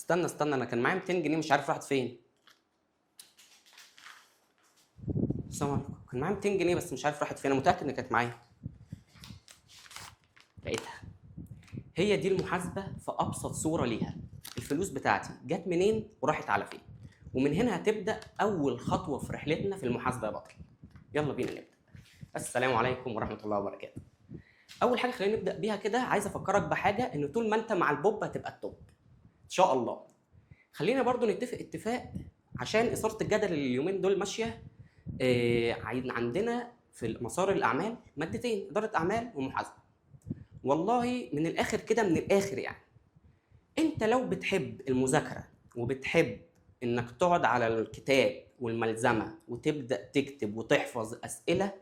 استنى استنى، انا كان معايا 200 جنيه مش عارف راحت فين. السلام عليكم. كان معايا 200 جنيه بس مش عارف راحت فين، انا متاكد ان كانت معايا. لقيتها. هي دي المحاسبة في ابسط صوره ليها. الفلوس بتاعتي جت منين وراحت على فين، ومن هنا هتبدا اول خطوة في رحلتنا في المحاسبة يا بطل. يلا بينا نبدا. السلام عليكم ورحمة الله وبركاته. اول حاجة خلينا نبدا بيها كده، عايز افكرك بحاجة، ان طول ما انت مع البوب هتبقى ال top ان شاء الله. خلينا برضو نتفق اتفاق عشان اثاره الجدل اللي اليومين دول ماشية. عندنا في مسار الاعمال مادتين، ادارة اعمال ومحاسبه. والله من الاخر كده، من الاخر يعني، انت لو بتحب المذاكرة وبتحب انك تقعد على الكتاب والملزمه وتبدا تكتب وتحفظ اسئلة،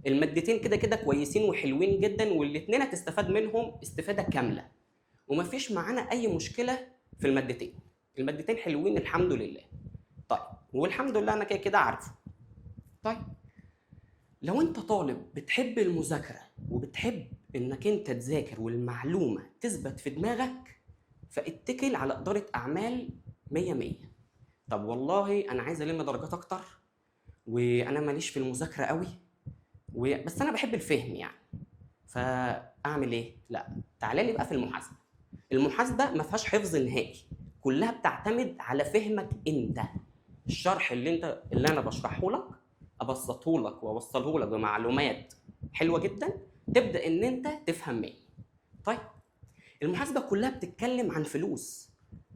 المادتين كده كده كويسين وحلوين جدا، والاتنين هتستفاد منهم استفاده كاملة، ومفيش معانا اي مشكلة في المادتين. المادتين حلوين الحمد لله. طيب والحمد لله انا كده كده عارفه. طيب لو انت طالب بتحب المذاكرة وبتحب انك انت تذاكر والمعلومه تثبت في دماغك، فاتكل على ادارة اعمال 100 100. طب والله انا عايز الم درجات اكتر، وانا ماليش في المذاكرة قوي، بس انا بحب الفهم يعني، فاعمل ايه؟ لا، تعالى لي بقى في المحاسبة. المحاسبة ما فيهاش حفظ نهائي، كلها بتعتمد على فهمك انت. الشرح اللي انا بشرحه لك، ابسطه لك واوصله لك بمعلومات حلوة جدا، تبدا ان انت تفهم مني. طيب المحاسبة كلها بتتكلم عن فلوس،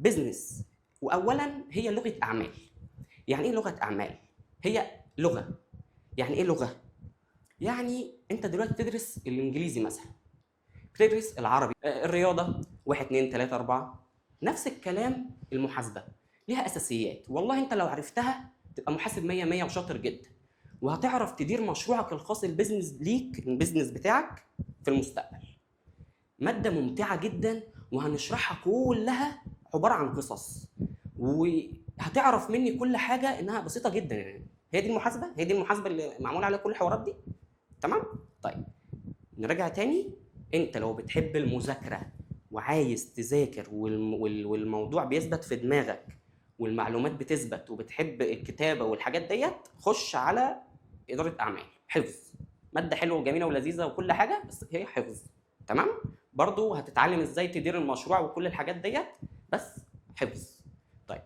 business. واولا هي لغة اعمال. يعني ايه لغة اعمال؟ هي لغة. يعني ايه لغة؟ يعني انت دلوقتي بتدرس الانجليزي مثلا، بتدرس العربي، الرياضة، 1 2 3 4. نفس الكلام المحاسبة ليها اساسيات، والله انت لو عرفتها تبقى محاسب 100 100 وشاطر جدا، وهتعرف تدير مشروعك الخاص، ال business ليك، ال business بتاعك في المستقبل. مادة ممتعة جدا وهنشرحها كلها عبارة عن قصص، وهتعرف مني كل حاجة انها بسيطة جدا. يعني هي دي المحاسبة، هي دي المحاسبة اللي معمول عليها كل الحوارات دي. تمام؟ طيب نراجع تاني. انت لو بتحب المذاكرة وعايز تذاكر والموضوع بيثبت في دماغك والمعلومات بتثبت وبتحب الكتابة والحاجات ديت، خش على ادارة اعمال. حفظ، مادة حلوة وجميلة ولذيذه وكل حاجة، بس هي حفظ. تمام؟ برضو هتتعلم ازاي تدير المشروع وكل الحاجات ديت، بس حفظ. طيب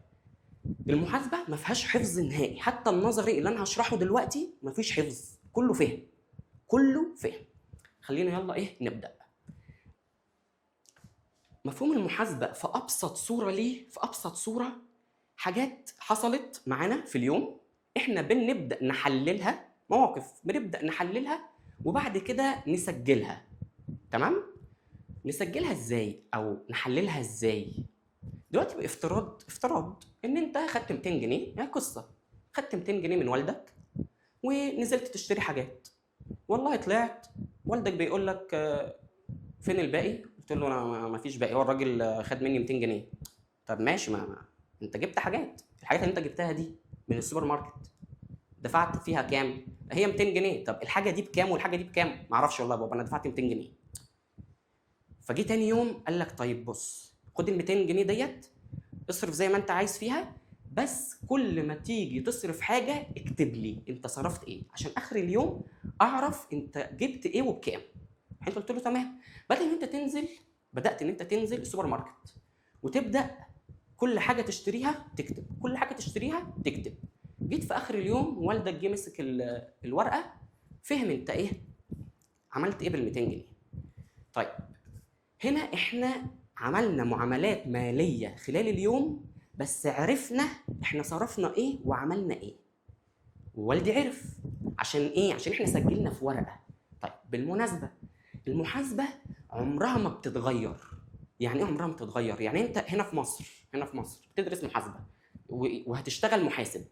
المحاسبة ما فيهاش حفظ نهائي، حتى النظري اللي انا هشرحه دلوقتي ما فيش حفظ، كله فهم، كله فهم. خلينا يلا ايه نبدا. مفهوم المحاسبة في ابسط صوره ليه، في ابسط صوره، حاجات حصلت معانا في اليوم احنا بنبدا نحللها، مواقف بنبدا نحللها وبعد كده نسجلها. تمام؟ نسجلها ازاي او نحللها ازاي؟ دلوقتي بافتراض، افتراض ان انت خدت 200 جنيه، يعني قصة، خدت 200 جنيه من والدك ونزلت تشتري حاجات. والله طلعت والدك بيقول لك فين الباقي؟ قلت له انا ما فيش باقي، هو الراجل خد مني 200 جنيه. طب ماشي، ما انت جبت حاجات، الحاجات اللي انت جبتها دي من السوبر ماركت دفعت فيها كام؟ هي 200 جنيه. طب الحاجة دي بكام والحاجة دي بكام؟ ما اعرفش والله يا بابا، انا دفعت 200 جنيه. فجي تاني يوم قال لك طيب بص، خد ال 200 جنيه ديت اصرف زي ما انت عايز فيها، بس كل ما تيجي تصرف حاجة اكتب لي انت صرفت ايه عشان اخر اليوم اعرف انت جبت ايه وبكام. انت قلت له تمام. بدات ان انت تنزل السوبر ماركت وتبدا كل حاجة تشتريها تكتب، كل حاجة تشتريها تكتب. جيت في اخر اليوم والدك جه مسك الورقة، فهم انت ايه عملت ايه بال 200 جنيه. طيب هنا احنا عملنا معاملات ماليه خلال اليوم، بس عرفنا احنا صرفنا ايه وعملنا ايه، ووالدي عرف عشان ايه؟ عشان احنا سجلنا في ورقة. طيب بالمناسبة المحاسبة عمرها ما بتتغير. يعني ايه عمرها ما بتتغير؟ يعني انت هنا في مصر، هنا في مصر بتدرس محاسبه وهتشتغل محاسب.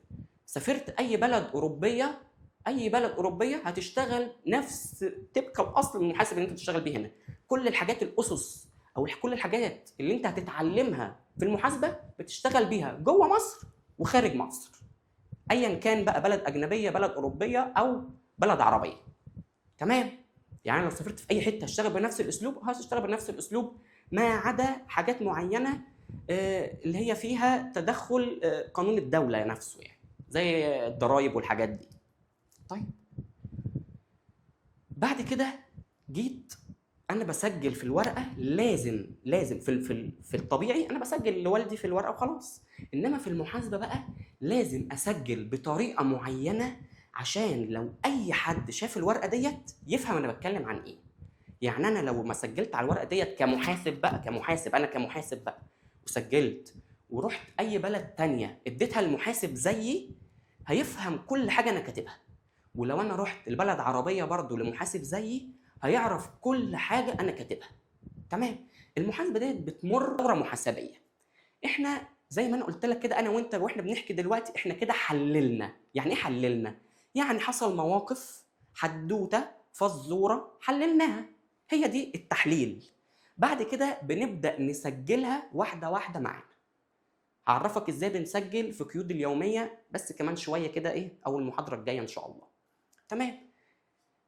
سافرت اي بلد اوروبية، اي بلد اوروبية هتشتغل نفس تبقى الاصل المحاسب اللي انت بتشتغل بيه هنا. كل الحاجات الاسس او كل الحاجات اللي انت هتتعلمها في المحاسبة بتشتغل بيها جوه مصر وخارج مصر، ايا كان بقى بلد اجنبية، بلد اوروبية، او بلد عربية. تمام؟ يعني لو سافرت في اي حتة هشتغل بنفس الاسلوب، هشتغل بنفس الاسلوب، ما عدا حاجات معينة اللي هي فيها تدخل قانون الدولة نفسه، يعني زي الضرايب والحاجات دي. طيب بعد كده جيت انا بسجل في الورقة، لازم في الطبيعي انا بسجل لوالدي في الورقة وخلاص، انما في المحاسبة بقى لازم اسجل بطريقة معينة عشان لو اي حد شاف الورقة ديت يفهم انا بتكلم عن ايه. يعني انا لو ما سجلت على الورقة ديت كمحاسب بقى، كمحاسب انا كمحاسب بقى وسجلت ورحت اي بلد تانية اديتها لمحاسب زيي هيفهم كل حاجة انا كاتبها، ولو انا رحت لبلد عربية برضو لمحاسب زيي هيعرف كل حاجة انا كاتبها. تمام. المحاسبة ديت بتمر دوره محاسبيه. احنا زي ما انا قلت لك كده، انا وانت واحنا بنحكي دلوقتي احنا كده حللنا. يعني ايه حللنا؟ يعني حصل مواقف، حدوتة، فزوره، حللناها، هي دي التحليل. بعد كده بنبدا نسجلها واحدة واحدة معانا. هعرفك ازاي بنسجل في قيود اليومية بس كمان شوية كده، ايه اول محاضرة الجاية ان شاء الله. تمام.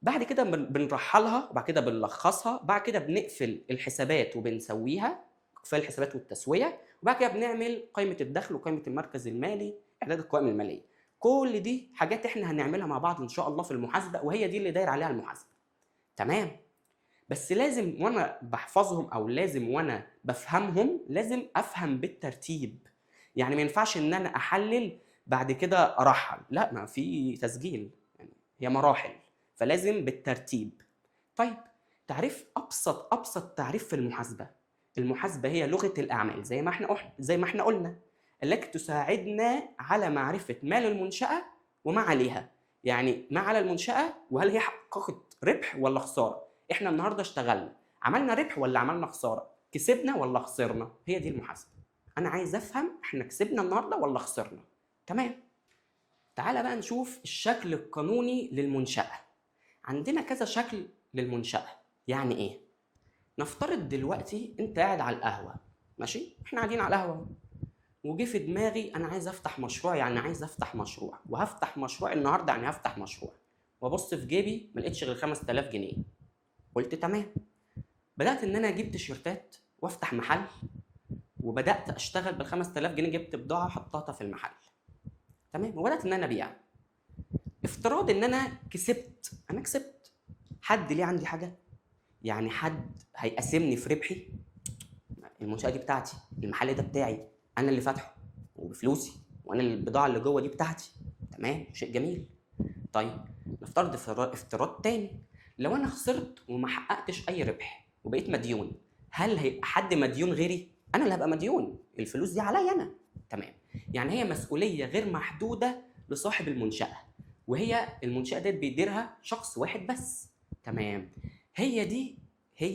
بعد كده بنرحلها، وبعد كده بنلخصها، بعد كده بنقفل الحسابات وبنسويها، اقفال الحسابات والتسويه، وبعد كده بنعمل قائمة الدخل وقائمة المركز المالي، اعداد القوائم المالية. كل دي حاجات احنا هنعملها مع بعض ان شاء الله في المحاسبة، وهي دي اللي داير عليها المحاسبة. تمام. بس لازم وانا بحفظهم او لازم وانا بفهمهم لازم افهم بالترتيب. يعني ما ينفعش ان انا احلل بعد كده ارحل، لا، ما في تسجيل، يعني هي مراحل، فلازم بالترتيب. طيب تعريف ابسط تعريف في المحاسبة. المحاسبة هي لغة الاعمال زي ما احنا قلنا، التي تساعدنا على معرفة مال المنشاة وما عليها. يعني ما على المنشاة وهل هي حققت ربح ولا خسارة. احنا النهارده اشتغلنا، عملنا ربح ولا عملنا خسارة، كسبنا ولا خسرنا، هي دي المحاسبة. انا عايز افهم احنا كسبنا النهارده ولا خسرنا. تمام. تعالى بقى نشوف الشكل القانوني للمنشاه. عندنا كذا شكل للمنشاه. يعني ايه؟ نفترض دلوقتي انت قاعد على القهوة، ماشي، احنا قاعدين على القهوة، وجه في دماغي انا عايز افتح مشروع، يعني عايز افتح مشروع، وهفتح مشروع النهارده، يعني هفتح مشروع، وابص في جيبي ما لقيتش غير 5000 جنيه. قلت تمام. بدات ان انا اجيب تيشيرتات وافتح محل، وبدات اشتغل بال 5000 جنيه، جبت بضاعة حطيتها في المحل. تمام. وبدات ان انا ابيع. افتراض ان انا كسبت، انا كسبت، حد ليه عندي حاجة؟ يعني حد هيقاسمني في ربحي؟ المنشاة دي بتاعتي، المحل ده بتاعي، انا اللي فاتحة وبفلوسي، وانا البضاعة اللي جوه دي بتاعتي. تمام، شيء جميل. طيب نفترض افتراض تاني، لو انا خسرت وما حققتش اي ربح وبقيت مديون، هل هيبقى حد مديون غيري؟ انا اللي هبقى مديون، الفلوس دي عليا انا. تمام. يعني هي مسؤولية غير محدودة لصاحب المنشاة، وهي المنشاة ديت بيديرها شخص واحد بس. تمام. هي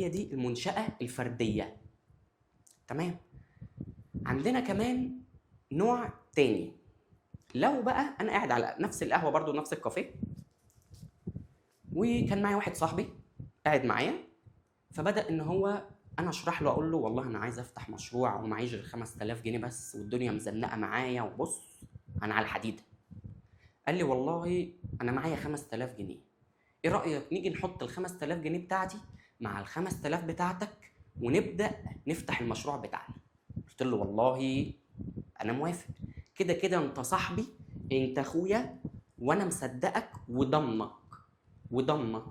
دي المنشاة الفردية. تمام. عندنا كمان نوع تاني، لو بقى انا قاعد على نفس القهوة برضو، نفس الكافيه، وكان معايا واحد صاحبي قاعد معايا، فبدا ان هو انا اشرح له، اقول له والله انا عايز افتح مشروع ومعيش غير 5000 جنيه بس، والدنيا مزنقه معايا، وبص انا على الحديدة. قال لي والله انا معايا 5000 جنيه، ايه رايك نيجي نحط ال 5000 جنيه بتاعتي مع ال 5000 بتاعتك ونبدا نفتح المشروع بتاعنا؟ قلت له والله انا موافق، كده كده انت صاحبي، انت اخويا، وانا مصدقك وضمنك،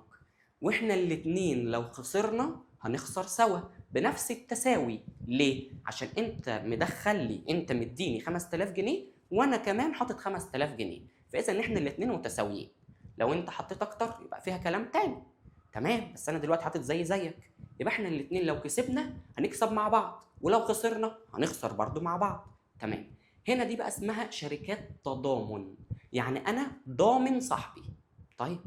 واحنا الاتنين لو خسرنا هنخسر سوا بنفس التساوي. ليه؟ عشان انت مدخل لي، انت مديني 5000 جنيه وانا كمان حاطط 5000 جنيه، فاذا احنا الاتنين متساويين. لو انت حطيت اكتر يبقى فيها كلام تاني. تمام، بس انا دلوقتي حاطط زي زيك، يبقى احنا الاتنين لو كسبنا هنكسب مع بعض، ولو خسرنا هنخسر برضو مع بعض. تمام. هنا دي بقى اسمها شركات تضامن، يعني انا ضامن صاحبي. طيب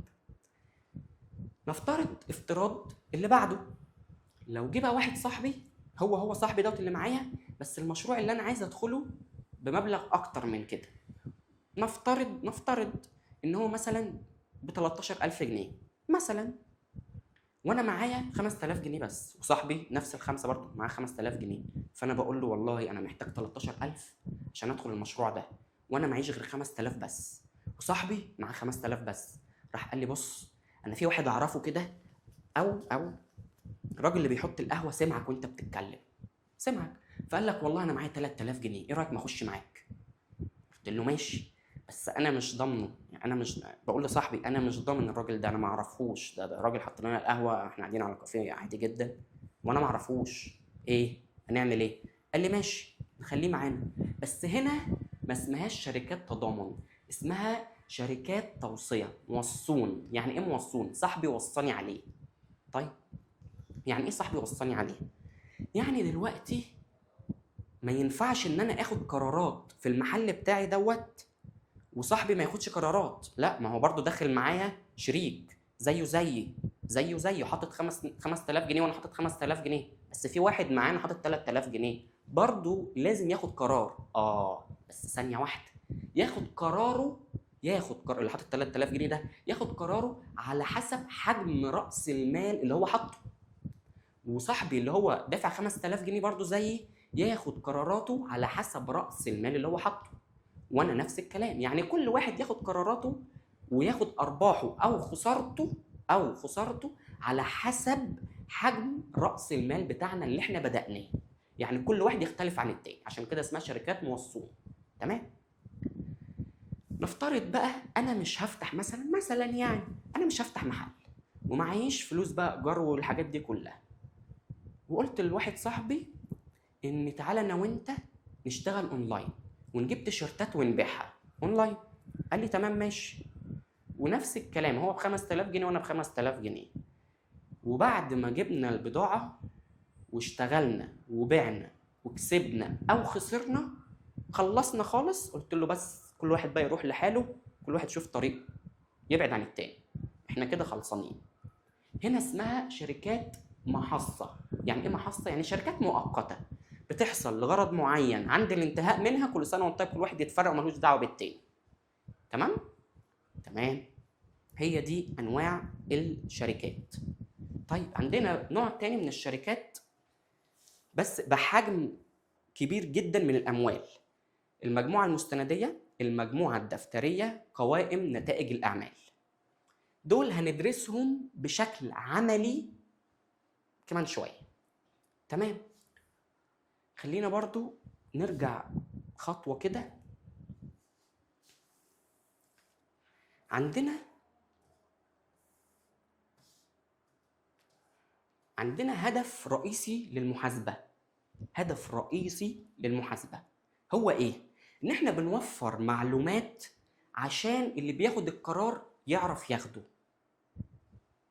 نفترض افتراض اللي بعده، لو جه بقى واحد صاحبي، هو صاحبي دوت اللي معايا، بس المشروع اللي انا عايز ادخله بمبلغ اكتر من كده، نفترض ان هو مثلا ب 13000 جنيه مثلا، وانا معايا 5000 جنيه بس، وصاحبي نفس الخمسة برضه معاه 5000 جنيه، فانا بقول له والله انا محتاج 13000 عشان ادخل المشروع ده، وانا معيش غير 5000 بس، وصاحبي معاه 5000 بس. راح قال لي بص انا في واحد اعرفه كده، او الراجل اللي بيحط القهوة سمعك وانت بتتكلم، سمعك، فقال لك والله انا معايا 3000 جنيه، ايه رايك ما اخش معاك؟ قلت له ماشي، بس انا مش ضامنه، يعني انا مش بقول لصاحبي انا مش ضامن الراجل ده، انا ما اعرفوش، ده راجل حط لنا القهوة، احنا قاعدين على كافيه عادي جدا وانا ما اعرفوش، ايه هنعمل ايه؟ قال لي ماشي نخليه معانا. بس هنا ما اسمهاش شركات تضامن، اسمها شركات توصية، موصون. يعني ايه موصون؟ صاحبي وصاني عليه. طيب يعني ايه صاحبي وصاني عليه؟ يعني دلوقتي ما ينفعش ان انا اخد قرارات في المحل بتاعي دوت وصاحبي ما ياخدش قرارات، لا، ما هو برضو داخل معايا شريك زيه زيي، زيه زيه، حاطط 5000 جنيه وانا حاطط 5000 جنيه، بس في واحد معانا حاطط 3000 جنيه، برضو لازم ياخد قرار. بس ثانية واحدة، ياخد قراره، ياخد قرار اللي حاطط 3000 جنيه ده ياخد قراره على حسب حجم رأس المال اللي هو حاطه، وصاحبي اللي هو دافع 5000 جنيه برضو زيي ياخد قراراته على حسب رأس المال اللي هو حاطه، وانا نفس الكلام. يعني كل واحد ياخد قراراته وياخد ارباحه او خسارته على حسب حجم رأس المال بتاعنا اللي احنا بدأناه. يعني كل واحد يختلف عن التاني، عشان كده اسمها شركات موصون. تمام. نفترض بقى انا مش هفتح مثلا يعني انا مش هفتح محل ومعيش فلوس بقى ايجار والحاجات دي كلها، وقلت لواحد صاحبي ان تعالى انا وانت نشتغل اونلاين ونجيب تيشرتات ونبيعها اونلاين. قال لي تمام ماشي. ونفس الكلام، هو ب 5000 جنيه وانا ب 5000 جنيه. وبعد ما جبنا البضاعة واشتغلنا وبعنا وكسبنا او خسرنا، خلصنا خالص، قلت له بس كل واحد بقى يروح لحاله، كل واحد يشوف طريقه، يبعد عن التاني، احنا كده خلصانين. هنا اسمها شركات محصة. يعني ايه محصة؟ يعني شركات مؤقتة بتحصل لغرض معين، عند الانتهاء منها كل سنة وانت طيب، كل واحد يتفرق وملوش دعوة بالتاني. تمام؟ تمام. هي دي انواع الشركات. طيب عندنا نوع تاني من الشركات بس بحجم كبير جدا من الاموال، المجموعة المستندية، المجموعة الدفترية، قوائم نتائج الأعمال. دول هندرسهم بشكل عملي كمان شوية. تمام. خلينا برضو نرجع خطوة كده. عندنا هدف رئيسي للمحاسبة. هدف رئيسي للمحاسبة هو إيه؟ إن إحنا بنوفر معلومات عشان اللي بياخد القرار يعرف ياخده.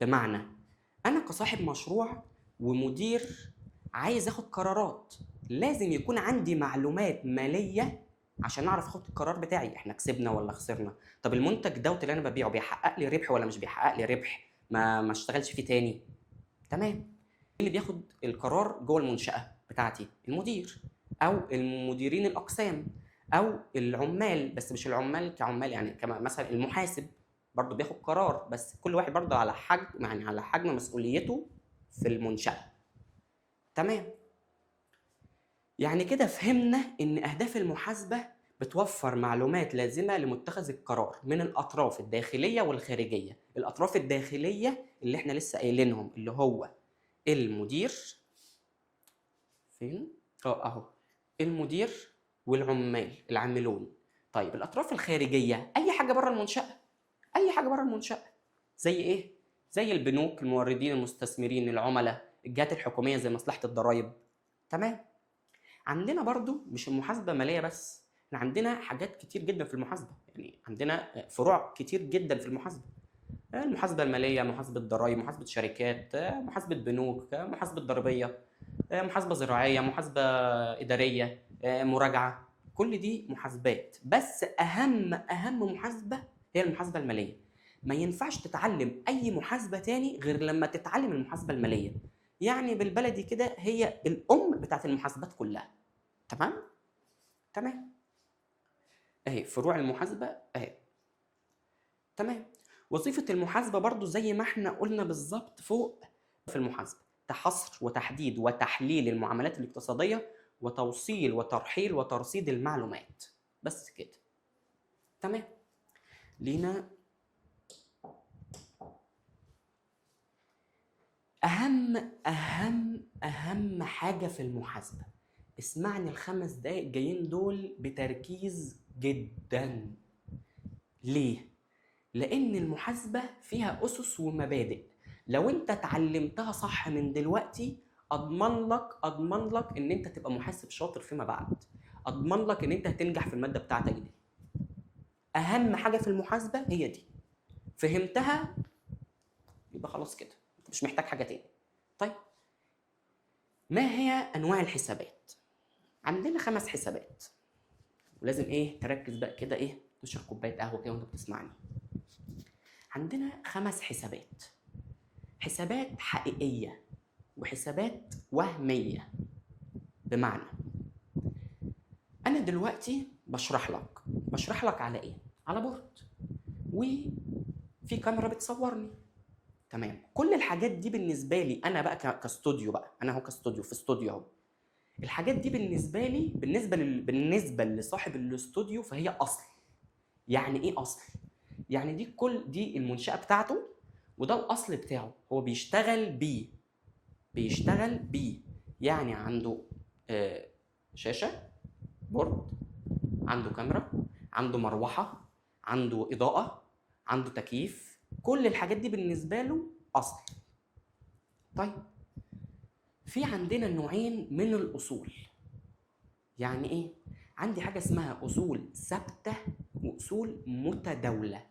بمعنى أنا كصاحب مشروع ومدير عايز آخد قرارات، لازم يكون عندي معلومات مالية عشان أعرف آخد القرار بتاعي، إحنا كسبنا ولا خسرنا، طب المنتج دوت اللي أنا ببيعه بيحقق لي ربح ولا مش بيحقق لي ربح، ما اشتغلش فيه تاني. تمام. اللي بياخد القرار جوه المنشأة بتاعتي المدير أو المديرين الأقسام أو العمال، بس مش العمال كعمال، يعني كما مثلا المحاسب برضه بياخد قرار، بس كل واحد برضه على حجم، يعني على حجم مسؤوليته في المنشأة. تمام. يعني كده فهمنا إن أهداف المحاسبة بتوفر معلومات لازمة لمتخذ القرار من الأطراف الداخلية والخارجية. الأطراف الداخلية اللي احنا لسه قايلينهم اللي هو المدير، فين؟ أهو المدير والعمال العاملون. طيب الأطراف الخارجية أي حاجة بره المنشأة، أي حاجة بره المنشأة زي إيه؟ زي البنوك، الموردين، المستثمرين، العملاء، الجهات الحكومية زي مصلحة الضرائب. تمام. عندنا برضو مش المحاسبة مالية بس، احنا عندنا حاجات كتير جدا في المحاسبة، يعني عندنا فروع كتير جدا في المحاسبة، المحاسبة المالية، محاسبة ضرائب، محاسبة شركات، محاسبة بنوك، محاسبة ضريبية، محاسبة زراعية، محاسبة إدارية، مراجعة، كل دي محاسبات. بس أهم محاسبة هي المحاسبة المالية. ما ينفعش تتعلم أي محاسبة تاني غير لما تتعلم المحاسبة المالية. يعني بالبلدي كده هي الأم بتاعت المحاسبات كلها. تمام؟ تمام. أهي فروع المحاسبة أهي. تمام. وظيفة المحاسبة برضو زي ما احنا قلنا بالظبط فوق في المحاسبة، تحصر وتحديد وتحليل المعاملات الاقتصادية وتوصيل وترحيل وترصيد المعلومات. بس كده. تمام. لينا أهم أهم أهم حاجة في المحاسبة اسمعني ال5 دقايق جايين دول بتركيز جدا. ليه؟ لأن المحاسبة فيها أسس ومبادئ، لو أنت اتعلمتها صح من دلوقتي أضمن لك إن أنت تبقى محاسب شاطر فيما بعد، أضمن لك إن أنت هتنجح في المادة بتاعتك دي. أهم حاجة في المحاسبة هي دي، فهمتها يبقى خلاص كده، أنت مش محتاج حاجة تاني. طيب، ما هي أنواع الحسابات؟ عندنا 5 حسابات، ولازم إيه تركز بقى كده، إيه تشرب كوباية قهوة كده وأنت بتسمعني. عندنا 5 حسابات، حسابات حقيقية وحسابات وهمية. بمعنى أنا دلوقتي بشرح لك على إيه؟ على board وفي كاميرا بتصورني، تمام؟ كل الحاجات دي بالنسبة لي أنا بقى كاستوديو بقى، أنا هو كاستوديو في استوديو أهو. الحاجات دي بالنسبة لي، بالنسبة لصاحب الاستوديو فهي أصل. يعني إيه أصل؟ يعني دي كل دي المنشأة بتاعته وده الأصل بتاعه، هو بيشتغل بيه، بيشتغل بيه. يعني عنده شاشة board، عنده كاميرا، عنده مروحة، عنده إضاءة، عنده تكييف، كل الحاجات دي بالنسبة له أصل. طيب، في عندنا نوعين من الأصول. يعني إيه؟ عندي حاجة اسمها أصول ثابتة وأصول متداولة.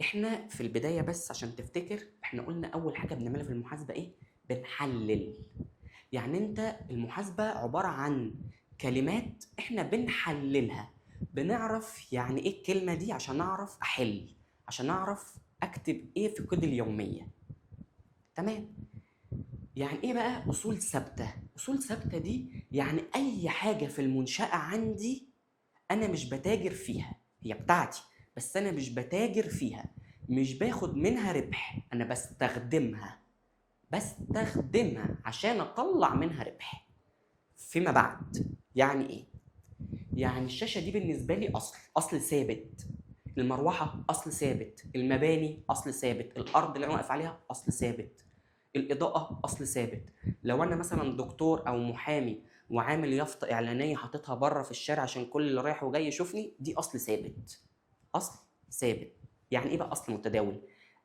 إحنا في البداية بس عشان تفتكر، إحنا قلنا أول حاجة بنعملها في المحاسبة إيه؟ بنحلل. يعني أنت المحاسبة عبارة عن كلمات إحنا بنحللها، بنعرف يعني إيه الكلمة دي عشان أعرف أحل، عشان أعرف أكتب إيه في قيد اليومية. تمام؟ يعني إيه بقى أصول ثابتة؟ أصول ثابتة دي يعني أي حاجة في المنشأة عندي أنا مش بتاجر فيها، هي بتاعتي بس أنا مش بتاجر فيها، مش باخد منها ربح، أنا بستخدمها عشان أطلع منها ربح فيما بعد. يعني إيه؟ يعني الشاشة دي بالنسبة لي أصل، أصل ثابت، المروحة أصل ثابت، المباني أصل ثابت، الأرض اللي أنا واقف عليها أصل ثابت، الإضاءة أصل ثابت. لو أنا مثلا دكتور أو محامي وعامل يافطة إعلانية حاططها بره في الشارع عشان كل اللي رايح وجاي يشوفني، دي أصل ثابت، أصل ثابت. يعني إيه بقى أصل متداول؟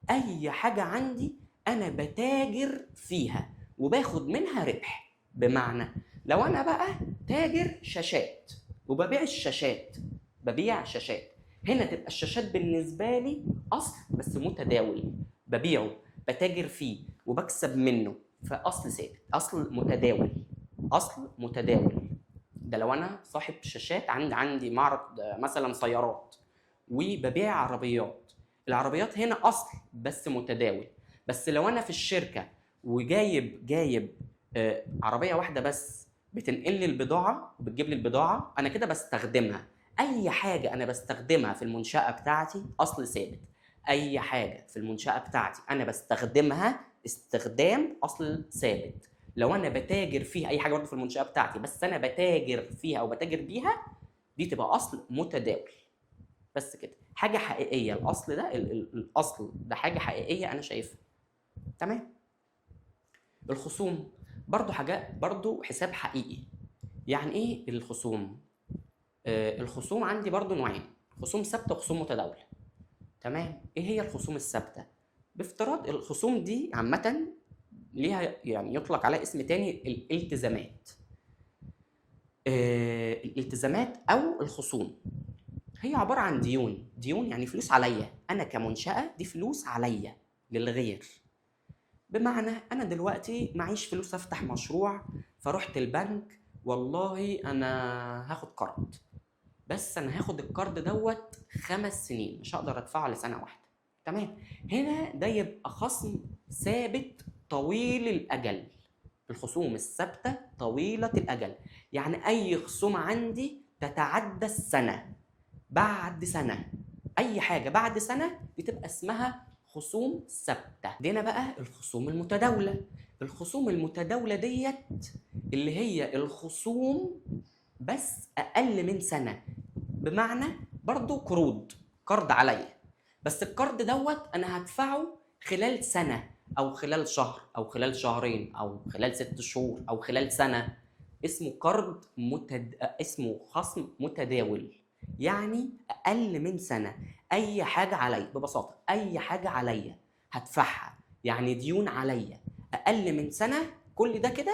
أي حاجة عندي أنا بتاجر فيها وباخد منها ربح. بمعنى لو أنا بقى تاجر شاشات وببيع الشاشات، ببيع شاشات، هنا تبقى الشاشات بالنسبة لي أصل بس متداول، ببيعه، بتاجر فيه وبكسب منه، فأصل ثابت، أصل متداول، أصل متداول. ده لو أنا صاحب شاشات، عندي معرض مثلا سيارات وببيع عربيات، العربيات هنا أصل بس متداول. بس لو أنا في الشركة وجايب عربية واحدة بس بتنقل لي البضاعة وبتجيب لي البضاعة، أنا كده بستخدمها. أي حاجة أنا بستخدمها في المنشأة بتاعتي أصل ثابت، أي حاجة في المنشأة بتاعتي أنا بستخدمها استخدام أصل ثابت. لو أنا بتاجر فيها أي حاجة برضه في المنشأة بتاعتي بس أنا بتاجر فيها أو بتاجر بيها، دي تبقى أصل متداول. بس كده، حاجة حقيقية. الأصل ده الأصل ده حاجة حقيقية أنا شايفها. تمام؟ الخصوم برضو حاجة، برضو حساب حقيقي. يعني إيه الخصوم؟ الخصوم عندي برضو نوعين، خصوم ثابتة وخصوم متداولة. تمام؟ إيه هي الخصوم الثابتة؟ بافتراض الخصوم دي عامة ليها يعني يطلق عليها اسم تاني، الالتزامات. الالتزامات أو الخصوم هي عبارة عن ديون. ديون يعني فلوس عليا أنا كمنشأة، دي فلوس عليا للغير. بمعنى أنا دلوقتي معيش فلوس أفتح مشروع، فرحت البنك، والله أنا هاخد قرض، بس أنا هاخد القرض دوت 5 سنين، مش هقدر أدفعه لسنة واحدة. تمام؟ هنا ده يبقى خصم ثابت طويل الأجل. الخصوم الثابتة طويلة الأجل، يعني أي خصوم عندي تتعدى السنة، بعد سنة، أي حاجة بعد سنة بتبقى اسمها خصوم ثابتة. دينا بقى الخصوم المتداولة. الخصوم المتداولة ديت اللي هي الخصوم بس أقل من سنة، بمعنى برضو قروض، قرض عليا، بس القرض دوت أنا هدفعه خلال سنة أو خلال شهر أو خلال شهرين أو خلال 6 شهور أو خلال سنة. اسمه قرض اسمه خصم متداول، يعني اقل من سنة. اي حاجة عليا ببساطة، اي حاجة عليا هدفعها، يعني ديون عليا اقل من سنة، كل ده كده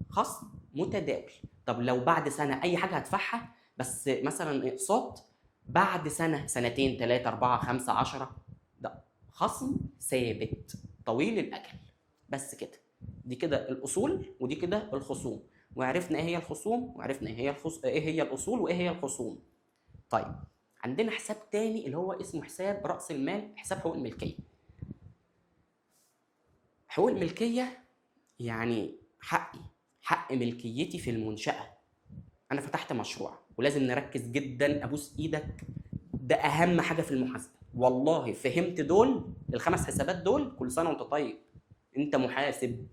خصم متداول. طب لو بعد سنة اي حاجة هدفعها، بس مثلا اقساط بعد سنة، سنتين، 3، 4، 5، 10، ده خصم ثابت طويل الاجل. بس كده، دي كده الاصول ودي كده الخصوم، وعرفنا ايه هي الخصوم، وعرفنا ايه هي الاصول وايه هي الخصوم. طيب عندنا حساب تاني اللي هو اسمه حساب رأس المال، حساب حقوق الملكية. حقوق الملكية يعني حقي، حق ملكيتي في المنشأة. أنا فتحت مشروع، ولازم نركز جدا، أبوس إيدك، ده أهم حاجة في المحاسبة. والله فهمت دول الخمس حسابات دول، كل سنة وأنت طيب، أنت محاسب،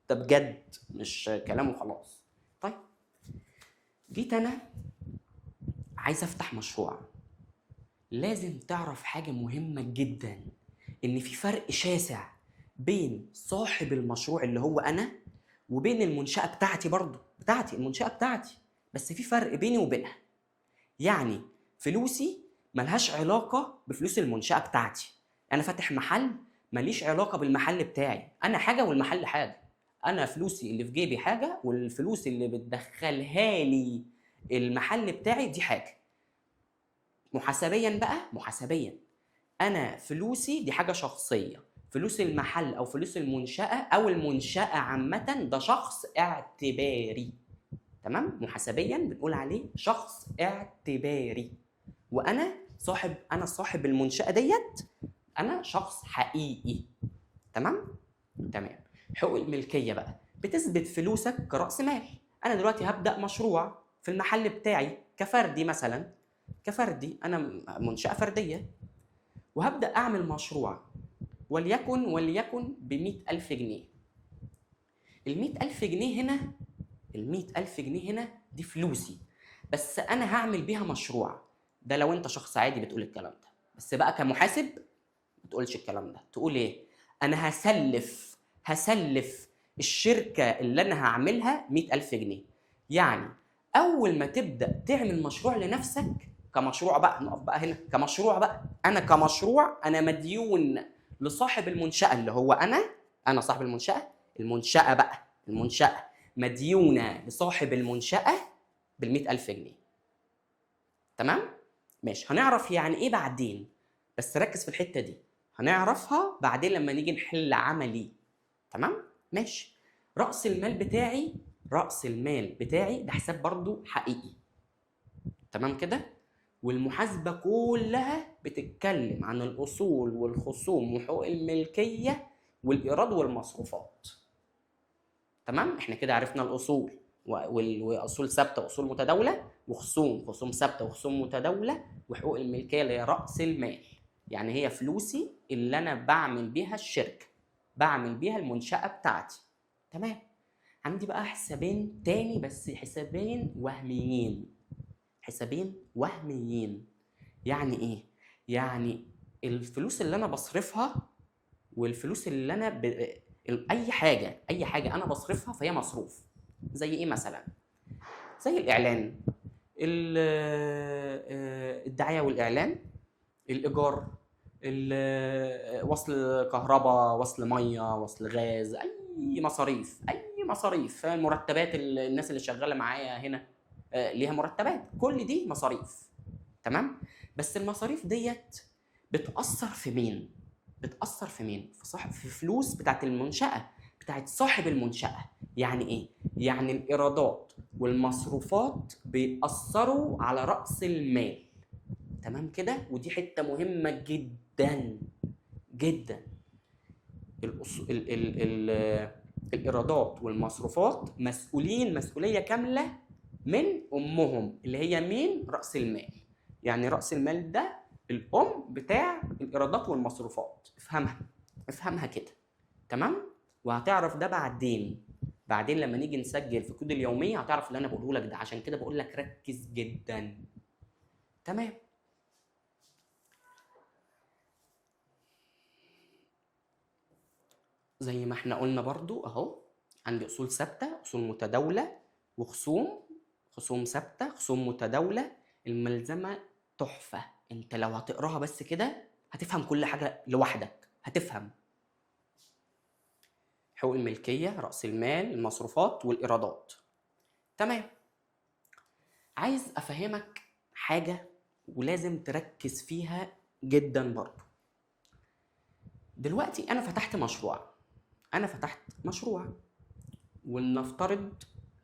ده بجد مش كلام وخلاص. طيب جيت أنا عايز أفتح مشروع، لازم تعرف حاجة مهمة جدا، إن في فرق شاسع بين صاحب المشروع اللي هو أنا وبين المنشأة بتاعتي، برضو بتاعتي، المنشأة بتاعتي، بس في فرق بيني وبينها. يعني فلوسي ملهاش علاقة بفلوس المنشأة بتاعتي. أنا فاتح محل، ماليش علاقة بالمحل بتاعي، أنا حاجة والمحل حاجة. أنا فلوسي اللي في جيبي حاجة، والفلوس اللي بتدخلها لي المحل بتاعي دي حاجة. محاسبيا بقى، محاسبيا أنا فلوسي دي حاجة شخصية، فلوس المحل أو فلوس المنشأة أو المنشأة عامة ده شخص اعتباري. تمام؟ محاسبيا بنقول عليه شخص اعتباري، وأنا صاحب، أنا صاحب المنشأة ديت، أنا شخص حقيقي. تمام؟ تمام. حقوق الملكية بقى بتثبت فلوسك كرأس مال. أنا دلوقتي هبدأ مشروع في المحل بتاعي كفردي مثلا، كفردي، أنا منشأة فردية، وهبدأ أعمل مشروع وليكن ب100,000 جنيه. ال100,000 جنيه هنا، ال100,000 جنيه هنا دي فلوسي، بس أنا هعمل بيها مشروع. ده لو أنت شخص عادي بتقول الكلام ده، بس بقى كمحاسب ما تقولش الكلام ده. تقول إيه؟ أنا هسلف الشركة اللي أنا هعملها 100,000 جنيه. يعني أول ما تبدأ تعمل مشروع لنفسك كمشروع بقى، نقف بقى هنا، كمشروع بقى، أنا كمشروع أنا مديون لصاحب المنشأة اللي هو أنا، أنا صاحب المنشأة، المنشأة بقى، المنشأة مديونة لصاحب المنشأة بال100,000 جنيه. تمام؟ ماشي. هنعرف يعني إيه بعدين، بس ركز في الحتة دي، هنعرفها بعدين لما نيجي نحل عملي. تمام؟ ماشي. رأس المال بتاعي، رأس المال بتاعي ده حساب برضو حقيقي. تمام كده؟ والمحاسبة كلها بتتكلم عن الأصول والخصوم وحقوق الملكية والإيراد والمصروفات. تمام؟ احنا كده عرفنا الأصول وأصول ثابتة وأصول متداولة، وخصوم، خصوم ثابتة وخصوم متداولة، وحقوق الملكية اللي هي رأس المال، يعني هي فلوسي اللي أنا بعمل بيها الشركة، بعمل بيها المنشأة بتاعتي. تمام؟ عندي بقى حسابين تاني، بس حسابين وهميين. حسابين وهميين يعني ايه؟ يعني الفلوس اللي انا بصرفها والفلوس اللي انا اي حاجة، اي حاجة انا بصرفها فهي مصروف. زي ايه مثلا؟ زي الاعلان، الدعاية والاعلان، الايجار، وصل كهرباء، وصل مية، وصل غاز، اي مصاريف، اي مصاريف، مرتبات الناس اللي شغالة معايا هنا، ليها مرتبات، كل دي مصاريف. تمام؟ بس المصاريف ديت بتأثر في مين؟ بتأثر في مين؟ في صاحب، في فلوس بتاعت المنشأة، بتاعت صاحب المنشأة. يعني إيه؟ يعني الإيرادات والمصروفات بيأثروا على رأس المال. تمام كده؟ ودي حتة مهمة جدا جدا. الإيرادات والمصروفات مسؤولين مسؤولية كاملة من أمهم اللي هي مين؟ رأس المال. يعني رأس المال ده الأم بتاع الإيرادات والمصروفات. افهمها، افهمها كده. تمام؟ وهتعرف ده بعدين، بعدين لما نيجي نسجل في كود اليومية هتعرف اللي أنا بقوله لك ده، عشان كده بقول لك ركز جدا. تمام؟ زي ما احنا قلنا برضو اهو، عندي اصول ثابتة، اصول متداوله، وخصوم، خصوم ثابتة، خصوم متداوله. الملزمه تحفة، انت لو هتقراها بس كده هتفهم كل حاجة لوحدك، هتفهم حقوق الملكية، راس المال، المصروفات والايرادات. تمام. عايز افهمك حاجة ولازم تركز فيها جدا برضو. دلوقتي انا فتحت مشروع، انا فتحت مشروع ولنفترض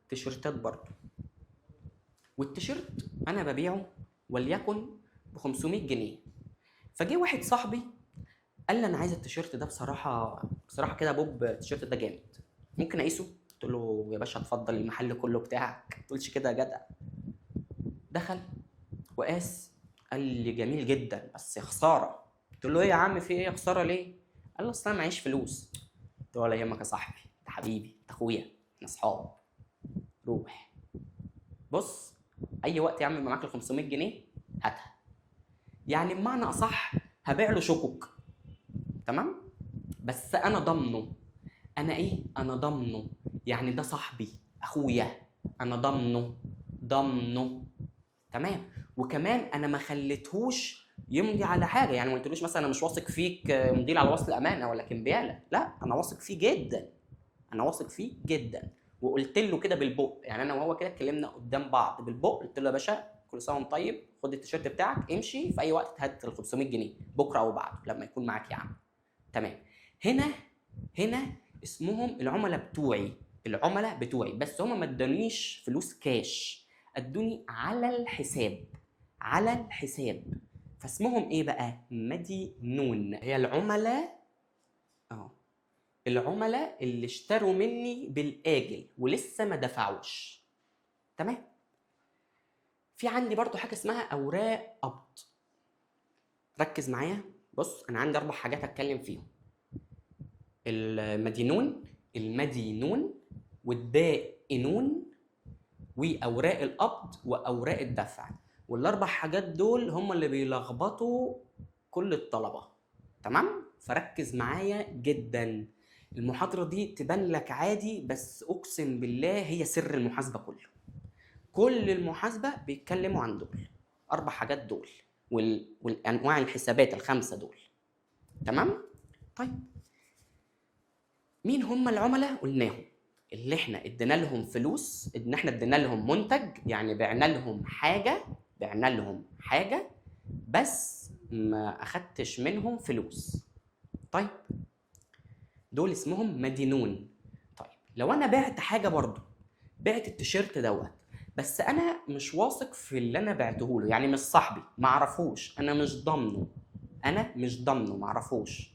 تيشيرتات برضو، والتيشيرت انا ببيعه وليكن ب 500 جنيه. فجه واحد صاحبي قال لي انا عايز التيشيرت ده، بصراحة بصراحة كده يا بوب التيشيرت ده جامد، ممكن اقيسه؟ قلت له يا باشا اتفضل المحل كله بتاعك، ما تقولش كده يا جدع. دخل وقاس، قال لي جميل جدا بس خسارة. قلت له ايه يا عم في ايه خسارة ليه؟ قال لي اصل انا معيش فلوس. قلت له ولا يهمك يا صاحبي، انت حبيبي، انت اخويا، احنا اصحاب، روح بص اي وقت يا عم يبقى معاك ال 500 جنيه هاتها. يعني بمعنى اصح هبيع له شكك، تمام؟ بس انا ضامنه. انا ايه؟ انا ضامنه، يعني ده صاحبي اخويا، انا ضامنه، ضامنه. تمام. وكمان انا ما خليتهوش يمضي على حاجة، يعني ما قلتلوش مثلا انا مش واثق فيك امضي لي على وصل امانه ولا كمبياله، لا انا واثق فيه جدا، انا واثق فيه جدا. وقلت له كده بالبق، يعني انا وهو كده اتكلمنا قدام بعض بالبق، قلت له يا باشا كل سنة وانت طيب، خد التيشيرت بتاعك امشي، في اي وقت هات ال 500 جنيه بكره او بعده لما يكون معاك يا عم. تمام. هنا اسمهم العملاء بتوعي، العملاء بتوعي، بس هما ما ادانيش فلوس كاش، ادوني على الحساب، على الحساب. فاسمهم ايه بقى؟ مدينون. هي العملاء اهو، العملاء اللي اشتروا مني بالاجل ولسه ما دفعوش. تمام. في عندي برضو حاجة اسمها اوراق قبض. ركز معايا، بص انا عندي 4 حاجات هتكلم فيهم: المدينون، المدينون والدائنون، واوراق القبض، واوراق الدفع. والاربع حاجات دول هم اللي بيلخبطوا كل الطلبة. تمام؟ فركز معايا جدا. المحاضرة دي تبان لك عادي، بس اقسم بالله هي سر المحاسبة كله. كل المحاسبة بيتكلموا عن دول 4 حاجات دول والانواع الحسابات ال5 دول. تمام؟ طيب مين هم العملاء؟ قلناهم، اللي احنا ادينا لهم فلوس، ان احنا ادينا لهم منتج، يعني بعنا لهم حاجة، بعنا لهم حاجة بس ما اخدتش منهم فلوس. طيب دول اسمهم مدينون. طيب لو انا بعت حاجة برضو، بعت التيشيرت دوت، بس انا مش واثق في اللي انا بعته له، يعني مش صاحبي، ما اعرفوش، انا مش ضامنه، انا مش ضامنه، ما اعرفوش،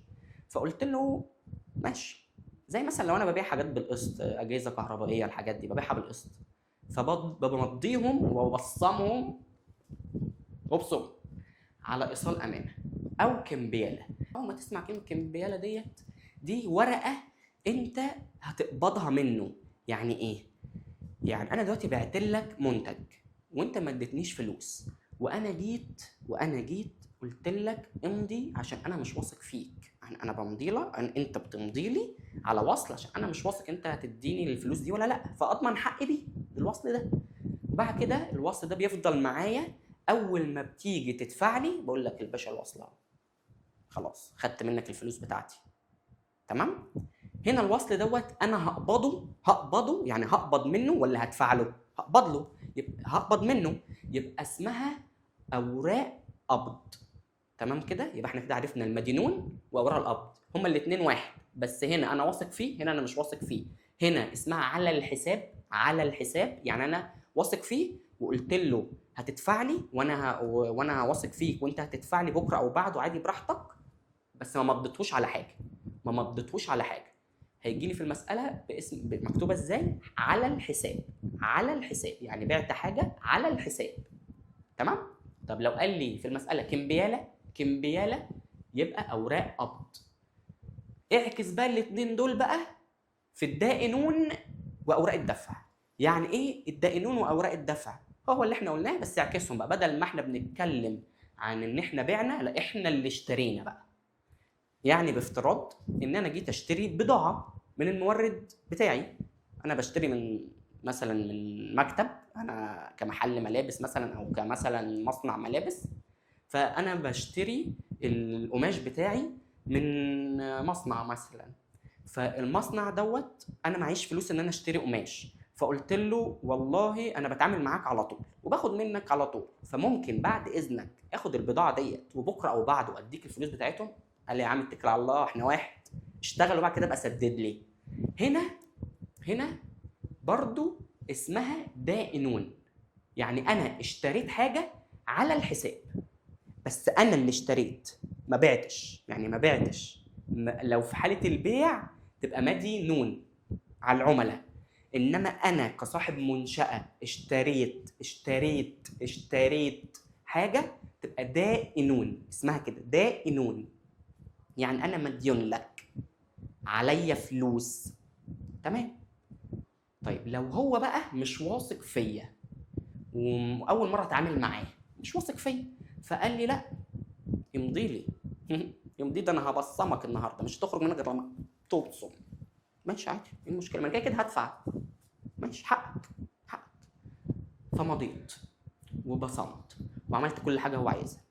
فقلت له ماشي. زي مثلا لو انا ببيع حاجات بالقسط، اجهزة كهربائية، الحاجات دي ببيعها بالقسط، فبمضيهم وببصمهم وابصم على ايصال امانه او كمبياله. اول ما تسمع كلمة كمبياله ديت، دي ورقة انت هتقبضها منه. يعني ايه؟ يعني انا دلوقتي بعت لك منتج وانت ما اديتنيش فلوس، وانا جيت قلت لك امضي عشان انا مش واثق فيك، يعني انا بمضي لك، انت بتمضي لي على وصل عشان انا مش واثق انت هتديني الفلوس دي ولا لا، فاضمن حقي بيه بالوصل ده. وبعد كده الوصل ده بيفضل معايا، اول ما بتيجي تدفع لي بقول لك الباشا الوصل اهو، خلاص خدت منك الفلوس بتاعتي. تمام؟ هنا الوصل دوت انا هقبضه، هقبضه يعني هقبض منه ولا هدفع له؟ هقبض له، يبقى هقبض منه، يبقى اسمها اوراق قبض. تمام كده؟ يبقى احنا كده عرفنا المدينون واوراق القبض، هما الاثنين واحد، بس هنا انا واثق فيه، هنا انا مش واثق فيه. هنا اسمها على الحساب، على الحساب يعني انا واثق فيه وقلت له هتدفع لي وانا واثق فيك وانت هتدفع لي بكره او بعده عادي براحتك، بس ما مضيتهوش على حاجة، ما مضيتهوش على حاجة. هيجي لي في المسالة باسم مكتوبة ازاي؟ على الحساب، على الحساب يعني بعت حاجة على الحساب. تمام؟ طب لو قال لي في المسالة كمبياله، كمبياله يبقى اوراق قبض. اعكس بقى الاثنين دول بقى في الدائنون واوراق الدفع. يعني ايه الدائنون واوراق الدفع؟ هو اللي احنا قلناه بس اعكسهم بقى، بدل ما احنا بنتكلم عن ان احنا بعنا، لا احنا اللي اشترينا بقى. يعني بافتراض ان انا جيت اشتري بضاعة من المورد بتاعي، انا بشتري من مثلا من مكتب، انا كمحل ملابس مثلا او كمثلا مصنع ملابس، فانا بشتري القماش بتاعي من مصنع مثلا، فالمصنع دوت انا معيش فلوس ان انا اشتري قماش، فقلت له والله انا بتعامل معاك على طول وباخد منك على طول، فممكن بعد اذنك اخد البضاعة ديت وبكره او بعده اديك الفلوس بتاعتهم. قال لي يا عم اتكل على الله، احنا واحد، اشتغل وبعد كده ابقى سدد لي. هنا برضو اسمها دائنون، يعني انا اشتريت حاجة على الحساب، بس انا اللي اشتريت ما بعتش، يعني ما بعتش. لو في حاله البيع تبقى مدينون على العملاء، انما انا كصاحب منشاه اشتريت اشتريت اشتريت حاجة تبقى دائنون، اسمها كده دائنون، يعني انا مديون لك، عليا فلوس. تمام. طيب لو هو بقى مش واثق فيا واول مرة اتعامل معاه مش واثق فيا، فقال لي لا امضي لي امضي، ده انا هبصمك النهارده، مش هتخرج من غير لما تبصم. ماشي عادي، ايه المشكلة؟ ما انا كده كده هدفع، ماشي حقك حقك. فمضيت وبصمت وعملت كل حاجة هو عايزها.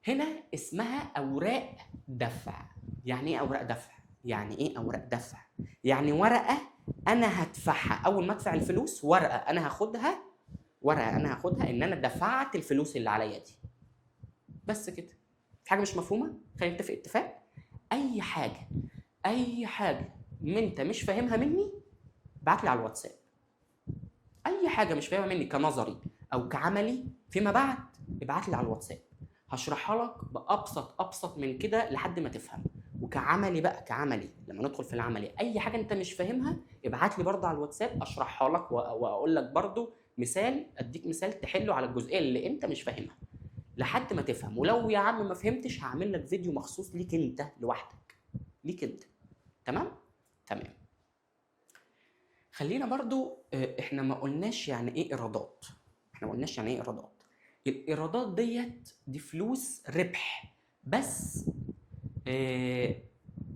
هنا اسمها اوراق دفع. يعني ايه اوراق دفع؟ يعني ايه اوراق دفع؟ يعني ورقة انا هدفعها اول ما ادفع الفلوس، ورقة انا هاخدها، ورقة انا هاخدها ان انا دفعت الفلوس اللي عليا دي. بس كده. في حاجة مش مفهومه؟ خلينا نتفق اتفاق، اي حاجة اي حاجة من انت مش فاهمها مني ابعت لي على الواتساب. اي حاجة مش فاهمها مني كنظري او كعملي فيما بعد ابعت لي على الواتساب، هشرحها لك بابسط ابسط من كده لحد ما تفهم. وكعملي بقى، كعملي لما ندخل في العملي اي حاجة انت مش فاهمها ابعت لي برضه على الواتساب اشرحها لك، واقول لك برضه مثال، اديك مثال تحله على الجزئية اللي انت مش فاهمها لحد ما تفهم. ولو يا عم ما فهمتش هعمل لك فيديو مخصوص ليك انت لوحدك، ليك انت. تمام؟ تمام. خلينا برضو احنا ما قلناش يعني ايه ايرادات، احنا ما قلناش يعني ايه ايرادات. الايرادات ديت دي فلوس ربح بس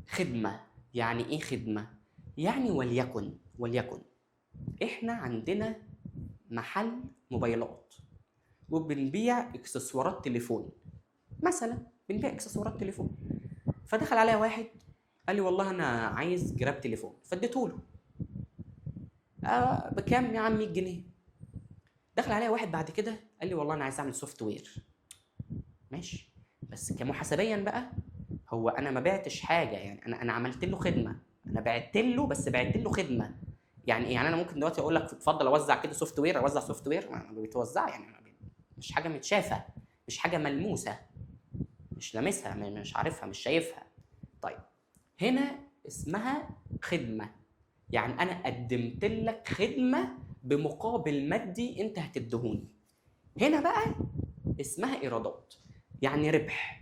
خدمة. يعني ايه خدمة؟ يعني وليكن احنا عندنا محل موبايلات وبنبيع اكسسوارات تليفون مثلا، بنبيع اكسسوارات تليفون. فدخل عليا واحد قال لي والله انا عايز جراب تليفون، فاديته له. بكام يا عم؟ 100 جنيه. دخل عليا واحد بعد كده قال لي والله انا عايز اعمل software. ماشي، بس كمحاسبيا بقى هو انا ما بعتش حاجة، يعني انا عملت له خدمة، انا بعت له، بس بعت له خدمة. يعني ايه؟ يعني انا ممكن دلوقتي اقول لك اتفضل اوزع كده software، اوزع software، ما بيتوزع، يعني مش حاجة متشافه، مش حاجة ملموسة، مش لامسها، مش عارفها، مش شايفها. طيب هنا اسمها خدمة، يعني انا قدمت لك خدمة بمقابل مادي انت هتديهوني. هنا بقى اسمها ايرادات، يعني ربح.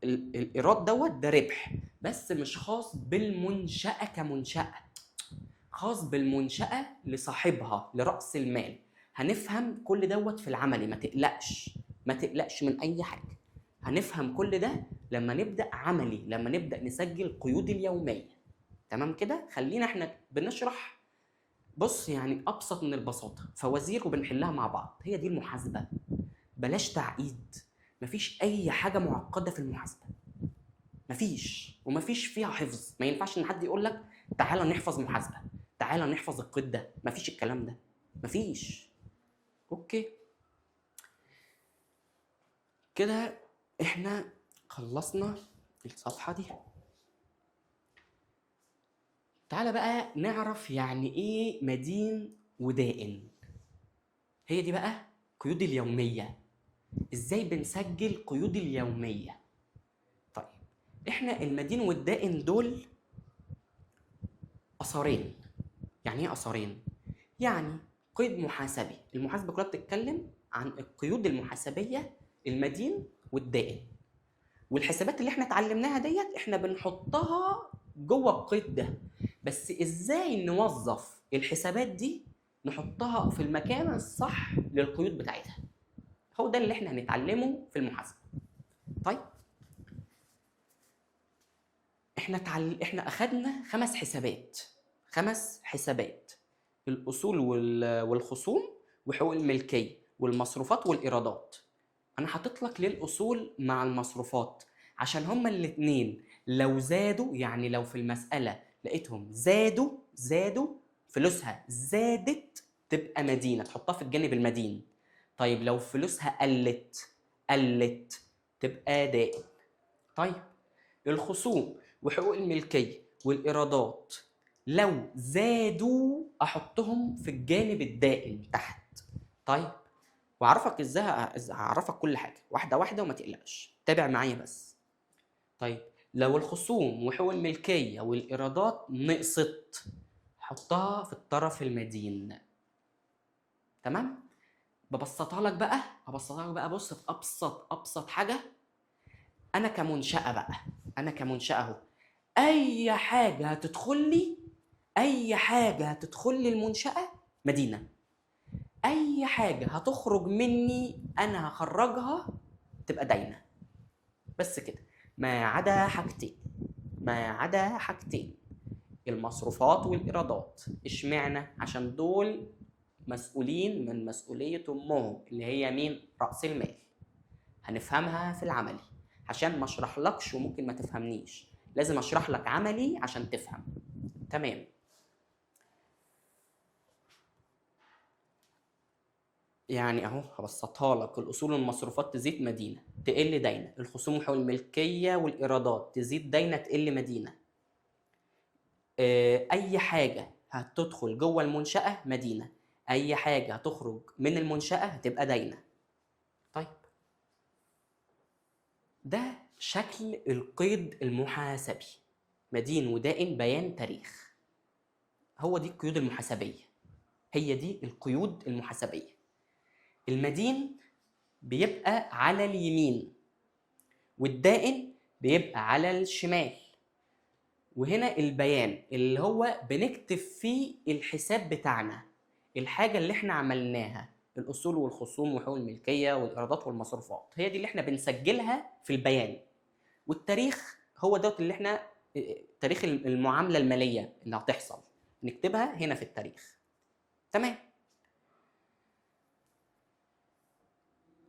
الايراد دوت ده ربح، بس مش خاص بالمنشأة كمنشأة، خاص بالمنشأة لصاحبها، لرأس المال. هنفهم كل دوت في العملي، ما تقلقش، ما تقلقش من أي حاجة. هنفهم كل ده لما نبدأ عملي، لما نبدأ نسجل قيود اليومية. تمام كده؟ خلينا احنا بنشرح، بص يعني أبسط من البساطة، فوازير وبنحلها مع بعض. هي دي المحاسبة، بلاش تعقيد، مفيش أي حاجة معقدة في المحاسبة، مفيش، ومفيش فيها حفظ. ما ينفعش إن حد يقول لك تعالى نحفظ محاسبة، تعالى نحفظ القيد ده، مفيش الكلام ده، مفيش. okay كده احنا خلصنا الصفحة دي. تعالى بقى نعرف يعني ايه مدين ودائن. هي دي بقى قيود اليومية، ازاي بنسجل قيود اليومية. طيب احنا المدين والدائن دول اثرين. يعني ايه اثرين؟ يعني قيد محاسبي، المحاسبة كلها بتتكلم عن القيود المحاسبية، المدين والدائن، والحسابات اللي احنا اتعلمناها ديت احنا بنحطها جوه القيد ده. بس ازاي نوظف الحسابات دي نحطها في المكان الصح للقيود بتاعتها؟ هو ده اللي احنا هنتعلمه في المحاسبة. طيب احنا اخدنا 5 حسابات، 5 حسابات. الاصول والخصوم وحقوق الملكية والمصروفات والايرادات. انا حاطط لك ليه الاصول مع المصروفات؟ عشان هما الاتنين لو زادوا، يعني لو في المسالة لقيتهم زادوا فلوسها زادت تبقى مدينة، تحطها في الجانب المدين. طيب لو فلوسها قلت تبقى دائن. طيب الخصوم وحقوق الملكية والايرادات لو زادوا احطهم في الجانب الدائن تحت. طيب واعرفك ازاي، هعرفك كل حاجة واحدة واحدة وما تقلقش، تابع معايا بس. طيب لو الخصوم وحقوق الملكية والايرادات نقصت حطها في الطرف المدين. تمام؟ ببسطها لك بقى، هبسطها لك بقى. بص في ابسط حاجة، انا كمنشاه بقى، انا كمنشاه اهو، اي حاجة هتدخل لي، اي حاجة هتدخل لي المنشاة مدينة، اي حاجة هتخرج مني انا هخرجها تبقى داينه. بس كده، ما عدا حاجتين، ما عدا حاجتين، المصروفات والايرادات. اشمعنى؟ عشان دول مسؤولين من مسؤولية امهم اللي هي مين؟ راس المال. هنفهمها في العملي عشان ما اشرحلكش وممكن ما تفهمنيش، لازم اشرح لك عملي عشان تفهم. تمام؟ يعني اهو هبسطها لك. الاصول والمصروفات تزيد مدينة، تقل داينه. الخصوم وحقوق الملكية والايرادات تزيد داينه، تقل مدينة. اي حاجة هتدخل جوه المنشاة مدينة، اي حاجة هتخرج من المنشاة هتبقى داينه. طيب ده شكل القيد المحاسبي، مدين ودائن بيان تاريخ. هو دي القيود المحاسبيه، هي دي القيود المحاسبيه. المدين بيبقى على اليمين والدائن بيبقى على الشمال. وهنا البيان اللي هو بنكتب فيه الحساب بتاعنا، الحاجة اللي احنا عملناها، الأصول والخصوم وحقوق الملكية والإيرادات والمصروفات، هي دي اللي احنا بنسجلها في البيان. والتاريخ هو دوت اللي احنا تاريخ المعاملة المالية اللي هتحصل نكتبها هنا في التاريخ. تمام؟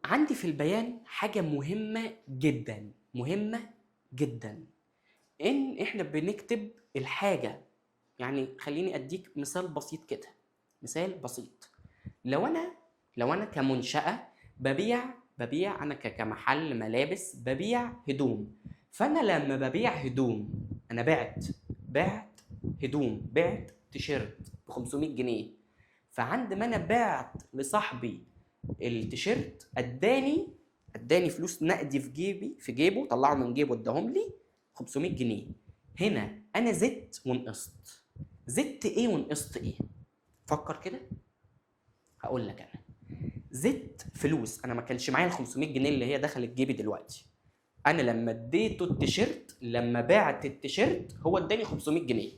عندي في البيان حاجة مهمة جدا، مهمة جدا، إن إحنا بنكتب الحاجة. يعني خليني أديك مثال بسيط كده، مثال بسيط. لو أنا كمنشأة ببيع أنا كمحل ملابس ببيع هدوم، فأنا لما ببيع هدوم أنا بعت هدوم، بعت تيشيرت ب 500 جنيه. فعند ما أنا بعت لصاحبي التيشيرت اداني فلوس نقدي في جيبي، في جيبه، طلعه من جيبه اداهم لي 500 جنيه. هنا انا زدت ونقصت. زدت ايه ونقصت ايه؟ فكر كده. هقول لك انا زدت فلوس، انا ما كانش معايا ال 500 جنيه اللي هي دخلت جيبي دلوقتي. انا لما اديته التيشيرت، لما بعت التيشيرت هو اداني 500 جنيه،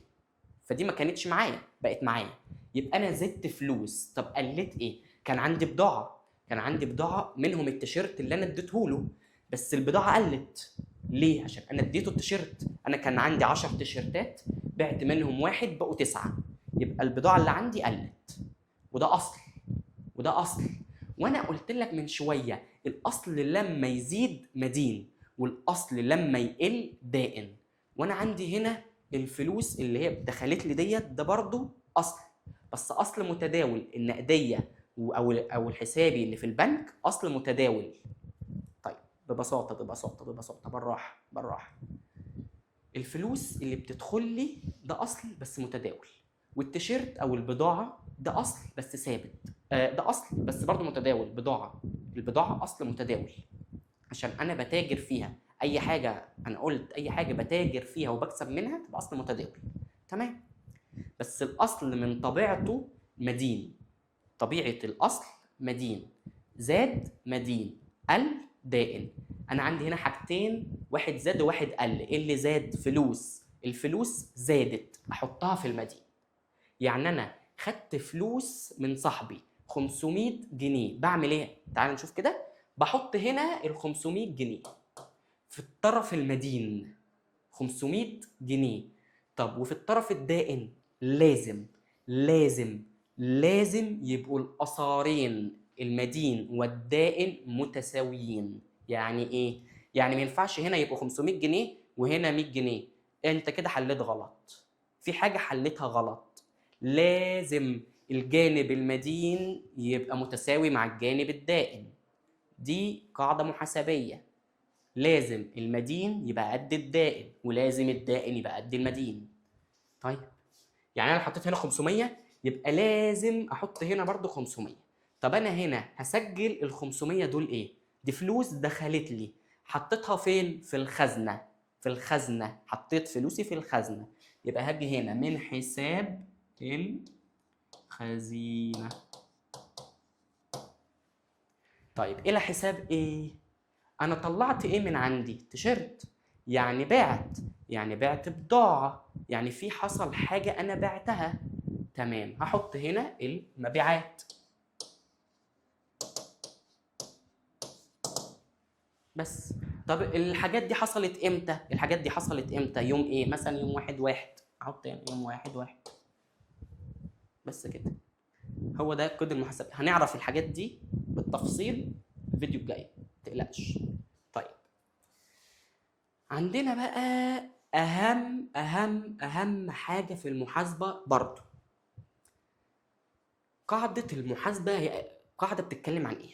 فدي ما كانتش معايا بقت معايا، يبقى انا زدت فلوس. طب قلت ايه؟ كان عندي بضاعة، كان عندي بضاعة منهم التيشيرت اللي انا اديته له، بس البضاعة قلت. ليه؟ عشان انا اديته التيشيرت. انا كان عندي 10 تيشيرتات، بعت منهم واحد بقوا 9، يبقى البضاعة اللي عندي قلت. وده اصل، وده اصل. وانا قلت لك من شوية الاصل لما يزيد مدين، والاصل لما يقل دائن. وانا عندي هنا الفلوس اللي هي دخلت لي ديت، ده برضو اصل، بس اصل متداول. النقدية او الحسابي اللي في البنك اصل متداول. طيب ببساطة ببساطة ببساطة، بالراحة بالراحة، الفلوس اللي بتدخل لي ده اصل بس متداول، والتيشيرت او البضاعة ده اصل بس ثابت، ده اصل بس برضو متداول. بضاعة، البضاعة اصل متداول عشان انا بتاجر فيها. اي حاجة، انا قلت اي حاجة بتاجر فيها وبكسب منها تبقى اصل متداول. تمام؟ بس الاصل من طبيعته مدين، طبيعة الاصل مدين، زاد مدين، قل دائن. انا عندي هنا حاجتين، واحد زاد وواحد قل. ايه اللي زاد؟ فلوس. الفلوس زادت احطها في المدين. يعني انا خدت فلوس من صاحبي 500 جنيه، بعمل ايه؟ تعال نشوف كده. بحط هنا ال 500 جنيه في الطرف المدين، 500 جنيه. طب وفي الطرف الدائن لازم لازم لازم يبقوا الاثارين المدين والدائن متساويين. يعني ايه؟ يعني ما ينفعش هنا يبقوا 500 جنيه وهنا 100 جنيه، انت كده حليت غلط، في حاجة حلتها غلط. لازم الجانب المدين يبقى متساوي مع الجانب الدائن، دي قاعدة محاسبيه. لازم المدين يبقى قد الدائن، ولازم الدائن يبقى قد المدين. طيب يعني انا حطيت هنا 500، يبقى لازم احط هنا برضو 500. طب انا هنا هسجل ال 500 دول ايه؟ دي فلوس دخلت لي، حطيتها فين؟ في الخزنة. في الخزنة، حطيت فلوسي في الخزنة، يبقى هاجي هنا من حساب الخزينة. طيب الى حساب ايه؟ انا طلعت ايه من عندي؟ تيشيرت، يعني بعت، يعني بعت بضاعة، يعني في حصل حاجة انا بعتها. تمام، هحط هنا المبيعات بس. طب الحاجات دي حصلت امتى؟ الحاجات دي حصلت امتى؟ يوم ايه؟ مثلا يوم 1/1، احط هنا يوم 1/1 بس كده. هو ده كود المحاسبة. هنعرف الحاجات دي بالتفصيل الفيديو الجاي، متقلقش. طيب عندنا بقى اهم اهم اهم حاجة في المحاسبة برضو، قاعدة المحاسبة. هي قاعدة بتتكلم عن ايه؟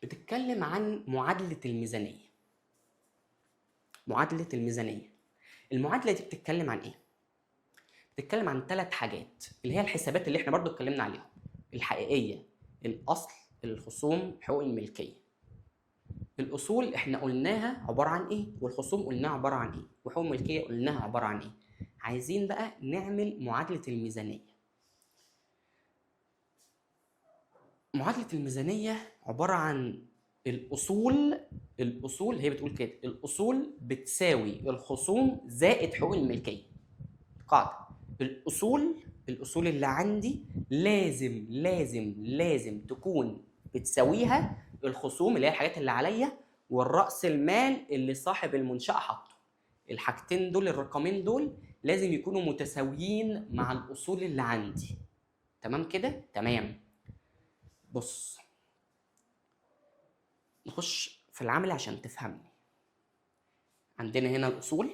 بتتكلم عن معادلة الميزانية. معادلة الميزانية، المعادلة دي بتتكلم عن ايه؟ بتتكلم عن 3 حاجات اللي هي الحسابات اللي احنا برضو اتكلمنا عليهم، الحقيقية، الأصل، الخصوم، حقوق الملكية. الأصول احنا قلناها عبارة عن ايه، والخصوم قلناها عبارة عن ايه، وحقوق الملكية قلناها عبارة عن ايه. عايزين بقى نعمل معادلة الميزانية. معادلة الميزانية عبارة عن الأصول، الأصول هي بتقول كده، الأصول بتساوي الخصوم زائد حقوق الملكية. قاعدة الأصول، الأصول اللي عندي لازم لازم لازم تكون بتساويها الخصوم اللي هي الحاجات اللي عليا، والرأس المال اللي صاحب المنشأة حاطه. الحاجتين دول، الرقمين دول لازم يكونوا متساويين مع الأصول اللي عندي. تمام كده؟ تمام. بص نخش في العمل عشان تفهمني. عندنا هنا الأصول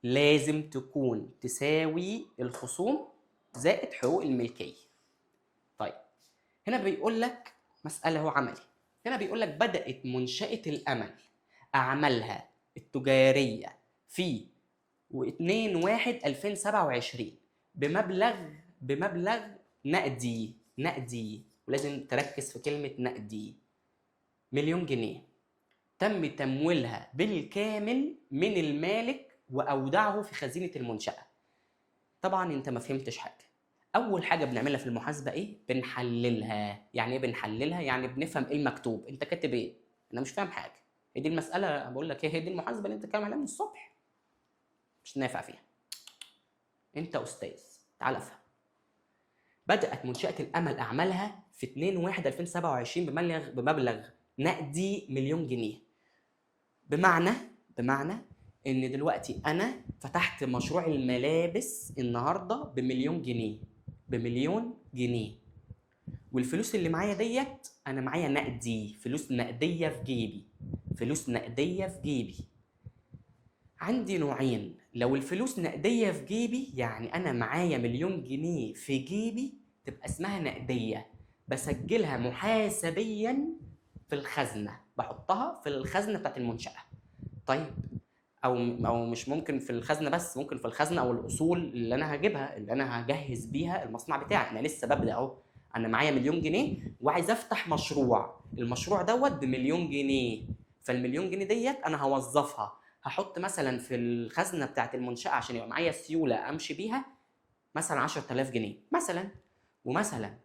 لازم تكون تساوي الخصوم زائد حقوق الملكية. طيب هنا بيقول لك مسألة هو عملي، هنا بيقول لك بدأت منشأة الأمل أعمالها التجارية في 2/1/2027 بمبلغ نقدي، نقدي، ولازم تركز في كلمة نقدي، 1,000,000 جنيه، تم تمويلها بالكامل من المالك وأودعه في خزينة المنشأة. طبعا انت ما فهمتش حاجة. أول حاجة بنعملها في المحاسبة إيه؟ بنحللها. يعني إيه بنحللها؟ يعني بنفهم إيه المكتوب، أنت كاتب إيه؟ أنا مش فاهم حاجة. هي دي المسألة، بقول لك إيه، هي دي المحاسبة اللي أنت بتتكلم عليها من الصبح، مش نافع فيها. أنت أستاذ، تعال أفهم. بدأت منشأة الأمل أعمالها في 2/1/2027 بمبلغ نقدي 1,000,000 جنيه. بمعنى إن دلوقتي أنا فتحت مشروع الملابس النهاردة ب1,000,000 جنيه، ب1,000,000 جنيه، والفلوس اللي معايا ديت أنا معايا نقدي، فلوس نقدية في جيبي، فلوس نقدية في جيبي. عندي نوعين، لو الفلوس نقدية في جيبي يعني أنا معايا 1,000,000 جنيه في جيبي تبقى اسمها نقدية، بسجلها محاسبيا في الخزنة، بحطها في الخزنة بتاعت المنشأة. طيب أو مش ممكن في الخزنة بس، ممكن في الخزنة أو الأصول اللي أنا هجيبها، اللي أنا هجهز بيها المصنع بتاعي. أنا لسه ببدأ أهو، أنا معايا 1,000,000 جنيه وعايز أفتح مشروع، المشروع دوت ب1,000,000 جنيه، فال1,000,000 جنيه ديت أنا هوظفها، هحط مثلا في الخزنة بتاعت المنشأة عشان يبقى معايا سيولة أمشي بيها مثلا 10,000 جنيه مثلا، ومثلا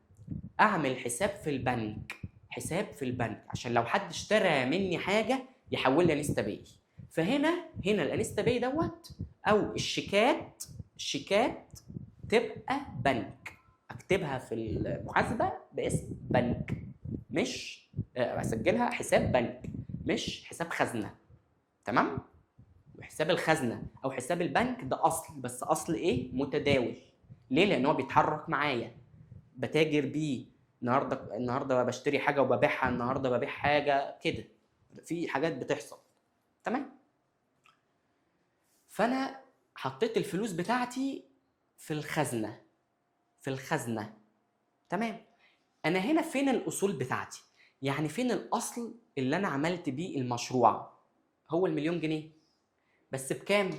أعمل حساب في البنك، حساب في البنك عشان لو حد اشترى مني حاجة يحول لي انستا باي. فهنا الانستا باي دوت او الشيكات، الشيكات تبقى بنك، اكتبها في المحاسبة باسم بنك، مش اسجلها حساب بنك مش حساب خزنه. تمام؟ وحساب الخزنة او حساب البنك ده اصل، بس اصل ايه؟ متداول. ليه؟ لان هو بيتحرك معايا، بتاجر بيه، النهارده بشتري حاجة وببيعها، النهارده ببيع حاجة كده، في حاجات بتحصل. تمام؟ فانا حطيت الفلوس بتاعتي في الخزنة، في الخزنة. تمام؟ انا هنا فين الاصول بتاعتي؟ يعني فين الاصل اللي انا عملت بيه المشروع؟ هو ال1,000,000 جنيه، بس بكام؟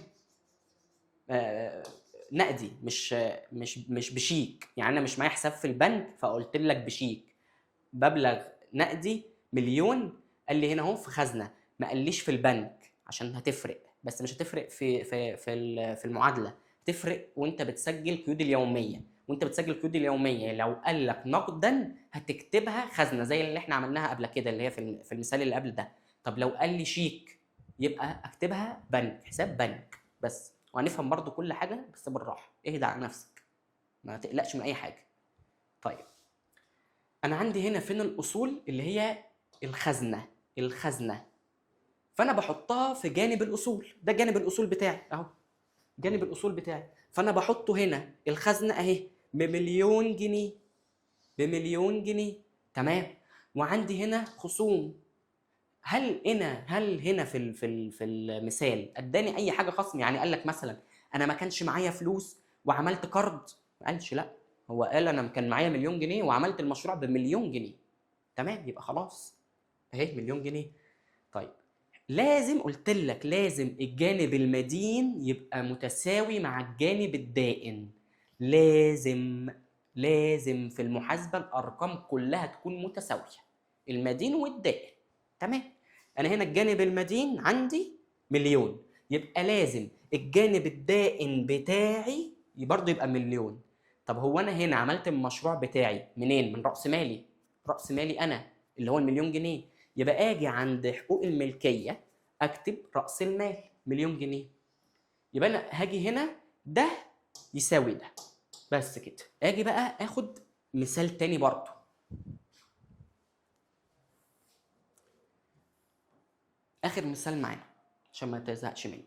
نقدي، مش بشيك. يعني انا مش معايا حساب في البنك فقلت لك بشيك، مبلغ نقدي 1,000,000، قال لي هنا اهو في خزنه، ما قاليش في البنك عشان هتفرق، بس مش هتفرق في المعادلة، تفرق وانت بتسجل قيود اليومية. وانت بتسجل قيود اليومية لو قال لك نقدا هتكتبها خزنه زي اللي احنا عملناها قبل كده، اللي هي في المثال اللي قبل ده. طب لو قال لي شيك يبقى اكتبها بنك، حساب بنك بس. وهنفهم برضو كل حاجة بس بالراحة، اهدى على نفسك، ما تقلقش من اي حاجة. طيب انا عندي هنا فين الاصول اللي هي الخزنة، الخزنة، فانا بحطها في جانب الاصول، ده جانب الاصول بتاعي اهو، جانب الاصول بتاعي، فانا بحطه هنا الخزنة اهي ب1,000,000 جنيه، ب1,000,000 جنيه. تمام؟ وعندي هنا خصوم. هل هنا في المثال اداني اي حاجة خصم؟ يعني قال لك مثلا انا ما كانش معايا فلوس وعملت قرض؟ ما قالش، لا، هو قال انا كان معايا 1,000,000 جنيه وعملت المشروع ب1,000,000 جنيه. تمام؟ يبقى خلاص اهي 1,000,000 جنيه. طيب لازم، قلت لك لازم الجانب المدين يبقى متساوي مع الجانب الدائن، لازم في المحاسبة الأرقام كلها تكون متساوية، المدين والدائن. تمام؟ أنا هنا الجانب المدين عندي 1,000,000، يبقى لازم الجانب الدائن بتاعي برضه يبقى 1,000,000. طب هو أنا هنا عملت المشروع بتاعي منين؟ من رأس مالي، رأس مالي أنا اللي هو ال1,000,000 جنيه، يبقى آجي عند حقوق الملكية أكتب رأس المال 1,000,000 جنيه، يبقى أنا هاجي هنا ده يساوي ده بس كده. آجي بقى آخد مثال تاني برضه. آخر مثال معانا عشان ما تزهقش مني،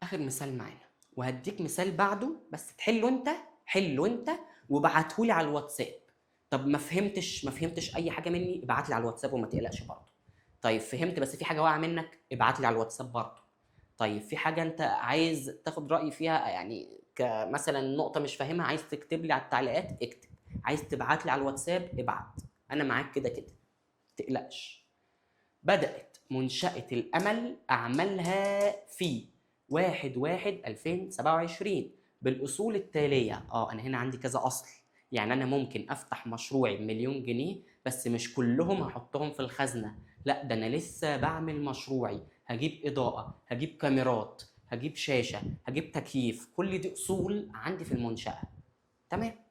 آخر مثال معانا وهديك مثال بعده بس تحله أنت، حله أنت وابعتهولي على الواتساب. طب ما فهمتش أي حاجة مني، ابعت لي على الواتساب وما تقلقش برضه. طيب فهمت بس في حاجة واقعة منك، ابعت لي على الواتساب برضه. طيب في حاجة أنت عايز تاخد رأيي فيها، يعني كمثلا نقطة مش فاهمها عايز تكتب لي على التعليقات اكتب، عايز تبعت لي على الواتساب ابعت، أنا معاك كده كده ما تقلقش. بدأت منشأة الأمل أعمالها في 1/1/2027 بالأصول التالية. أنا هنا عندي كذا أصل، يعني أنا ممكن أفتح مشروعي ب1,000,000 جنيه بس مش كلهم هحطهم في الخزنة، لا ده أنا لسه بعمل مشروعي، هجيب إضاءة، هجيب كاميرات، هجيب شاشة، هجيب تكييف، كل دي أصول عندي في المنشأة. تمام؟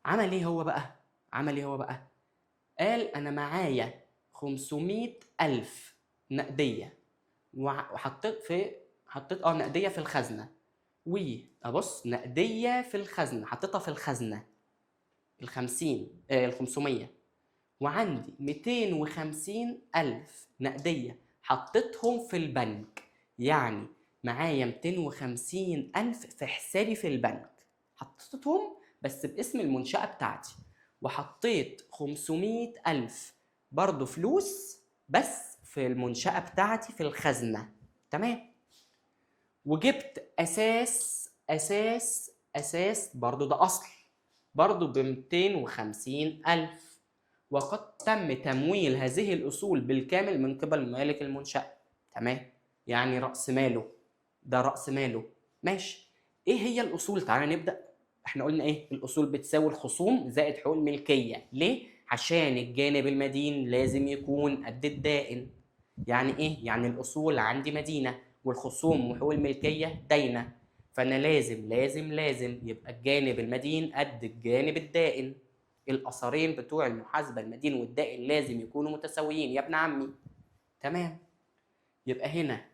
عمل إيه هو بقى؟ عمل إيه هو بقى؟ قال أنا معايا 500,000 نقدية وحطيت في، حطيت، نقدية في الخزنة، و أبص نقدية في الخزنة، حطيتها في الخزنة الخمسين، الخمسمية، وعندي 250,000 نقدية حطيتهم في البنك، يعني معايا 250,000 في حسابي في البنك، حطيتهم بس باسم المنشأة بتاعتي، وحطيت 500,000 برضو فلوس بس في المنشأة بتاعتي في الخزنة. تمام؟ وجبت أساس، أساس، أساس برضو ده أصل برضو بمتين وخمسين ألف، وقد تم تمويل هذه الأصول بالكامل من قبل مالك المنشأة. تمام؟ يعني رأس ماله، ده رأس ماله. ماشي. إيه هي الأصول؟ تعالى نبدأ. إحنا قلنا إيه؟ الأصول بتساوي الخصوم زائد حقوق الملكية. ليه؟ عشان الجانب المدين لازم يكون قد الدائن. يعني إيه؟ يعني الأصول عندي مدينة والخصوم وحقوق الملكية داينة، فأنا لازم لازم لازم يبقى الجانب المدين قد الجانب الدائن. الأثرين بتوع المحاسبة المدين والدائن لازم يكونوا متساويين يا ابن عمي. تمام؟ يبقى هنا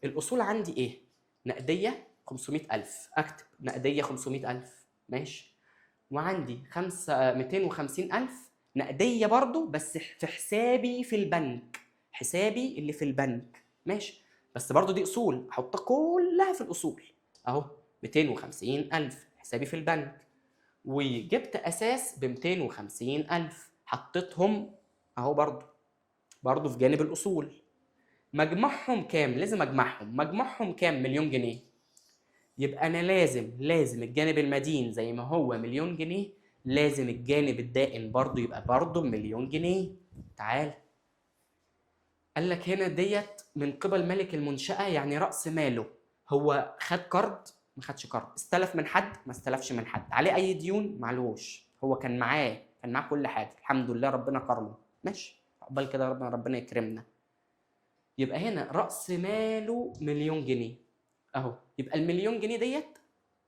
الأصول عندي إيه؟ نقدية 500,000، أكتب نقدية 500,000، ماشي. وعندي 250,000 نقدية برضو بس في حسابي في البنك، حسابي اللي في البنك، ماشي. بس برضو دي أصول، أحطها كلها في الأصول أهو، 250,000 حسابي في البنك، وجبت اساس ب 250,000 حطيتهم اهو برضو في جانب الاصول. مجموعهم كام؟ لازم اجمعهم. مجموعهم كام؟ مليون جنيه. يبقى انا لازم الجانب المدين زي ما هو مليون جنيه، لازم الجانب الدائن برضو يبقى برضو مليون جنيه. تعال قال لك هنا ديت من قبل ملك المنشأة، يعني رأس ماله. هو خد قرض؟ ما خدش قرض. استلف من حد؟ ما استلفش من حد. عليه أي ديون؟ معلوش. هو كان معاه كل حاجة، الحمد لله ربنا كرمه. ماشي، عقبال كده ربنا يكرمنا. يبقى هنا رأس ماله مليون جنيه أهو. يبقى المليون جنيه ديت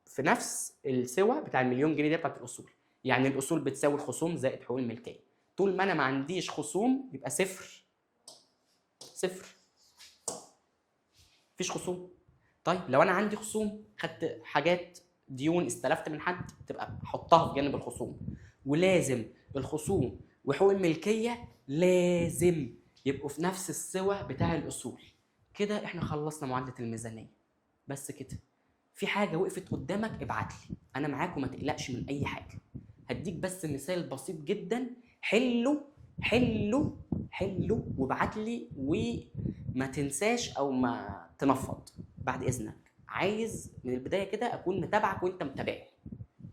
في نفس السوى بتاع المليون جنيه دي بتاعت الأصول. يعني الأصول بتساوي الخصوم زائد حقوق الملكية. طول ما أنا ما عنديش خصوم يبقى صفر، صفر، مفيش خصوم. طيب لو انا عندي خصوم، خدت حاجات ديون، استلفت من حد، تبقى حطها في جانب الخصوم. ولازم الخصوم وحقوق الملكية لازم يبقوا في نفس السوى بتاع الاصول. كده احنا خلصنا معادلة الميزانية. بس كده. في حاجة وقفت قدامك ابعت لي، انا معاك وما تقلقش من اي حاجة. هديك بس مثال بسيط جدا، حله حله حله وابعت لي، وما تنساش او ما تنفض بعد اذنك. عايز من البداية كده اكون متابعك وانت متابعني.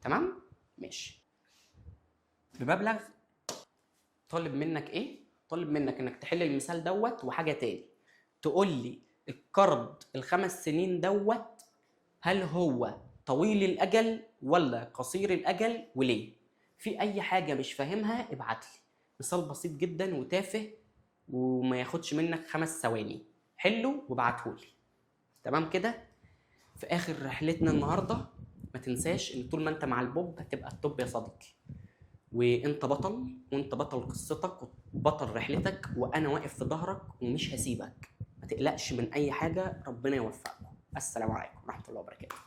تمام؟ ماشي. بمبلغ طالب منك ايه؟ طالب منك انك تحل المثال دوت وحاجه تاني. تقول لي القرض ال5 سنين دوت هل هو طويل الاجل ولا قصير الاجل وليه؟ في اي حاجة مش فاهمها ابعت لي. مثال بسيط جدا وتافه وما ياخدش منك 5 ثواني، حله وابعتهولي. تمام كده؟ في اخر رحلتنا النهارده ما تنساش ان طول ما انت مع البوب هتبقى ال top يا صديقي، وانت بطل، وانت بطل قصتك وبطل رحلتك، وانا واقف في ظهرك ومش هسيبك. ما تقلقش من اي حاجة، ربنا يوفقكم. السلام عليكم ورحمة الله وبركاته.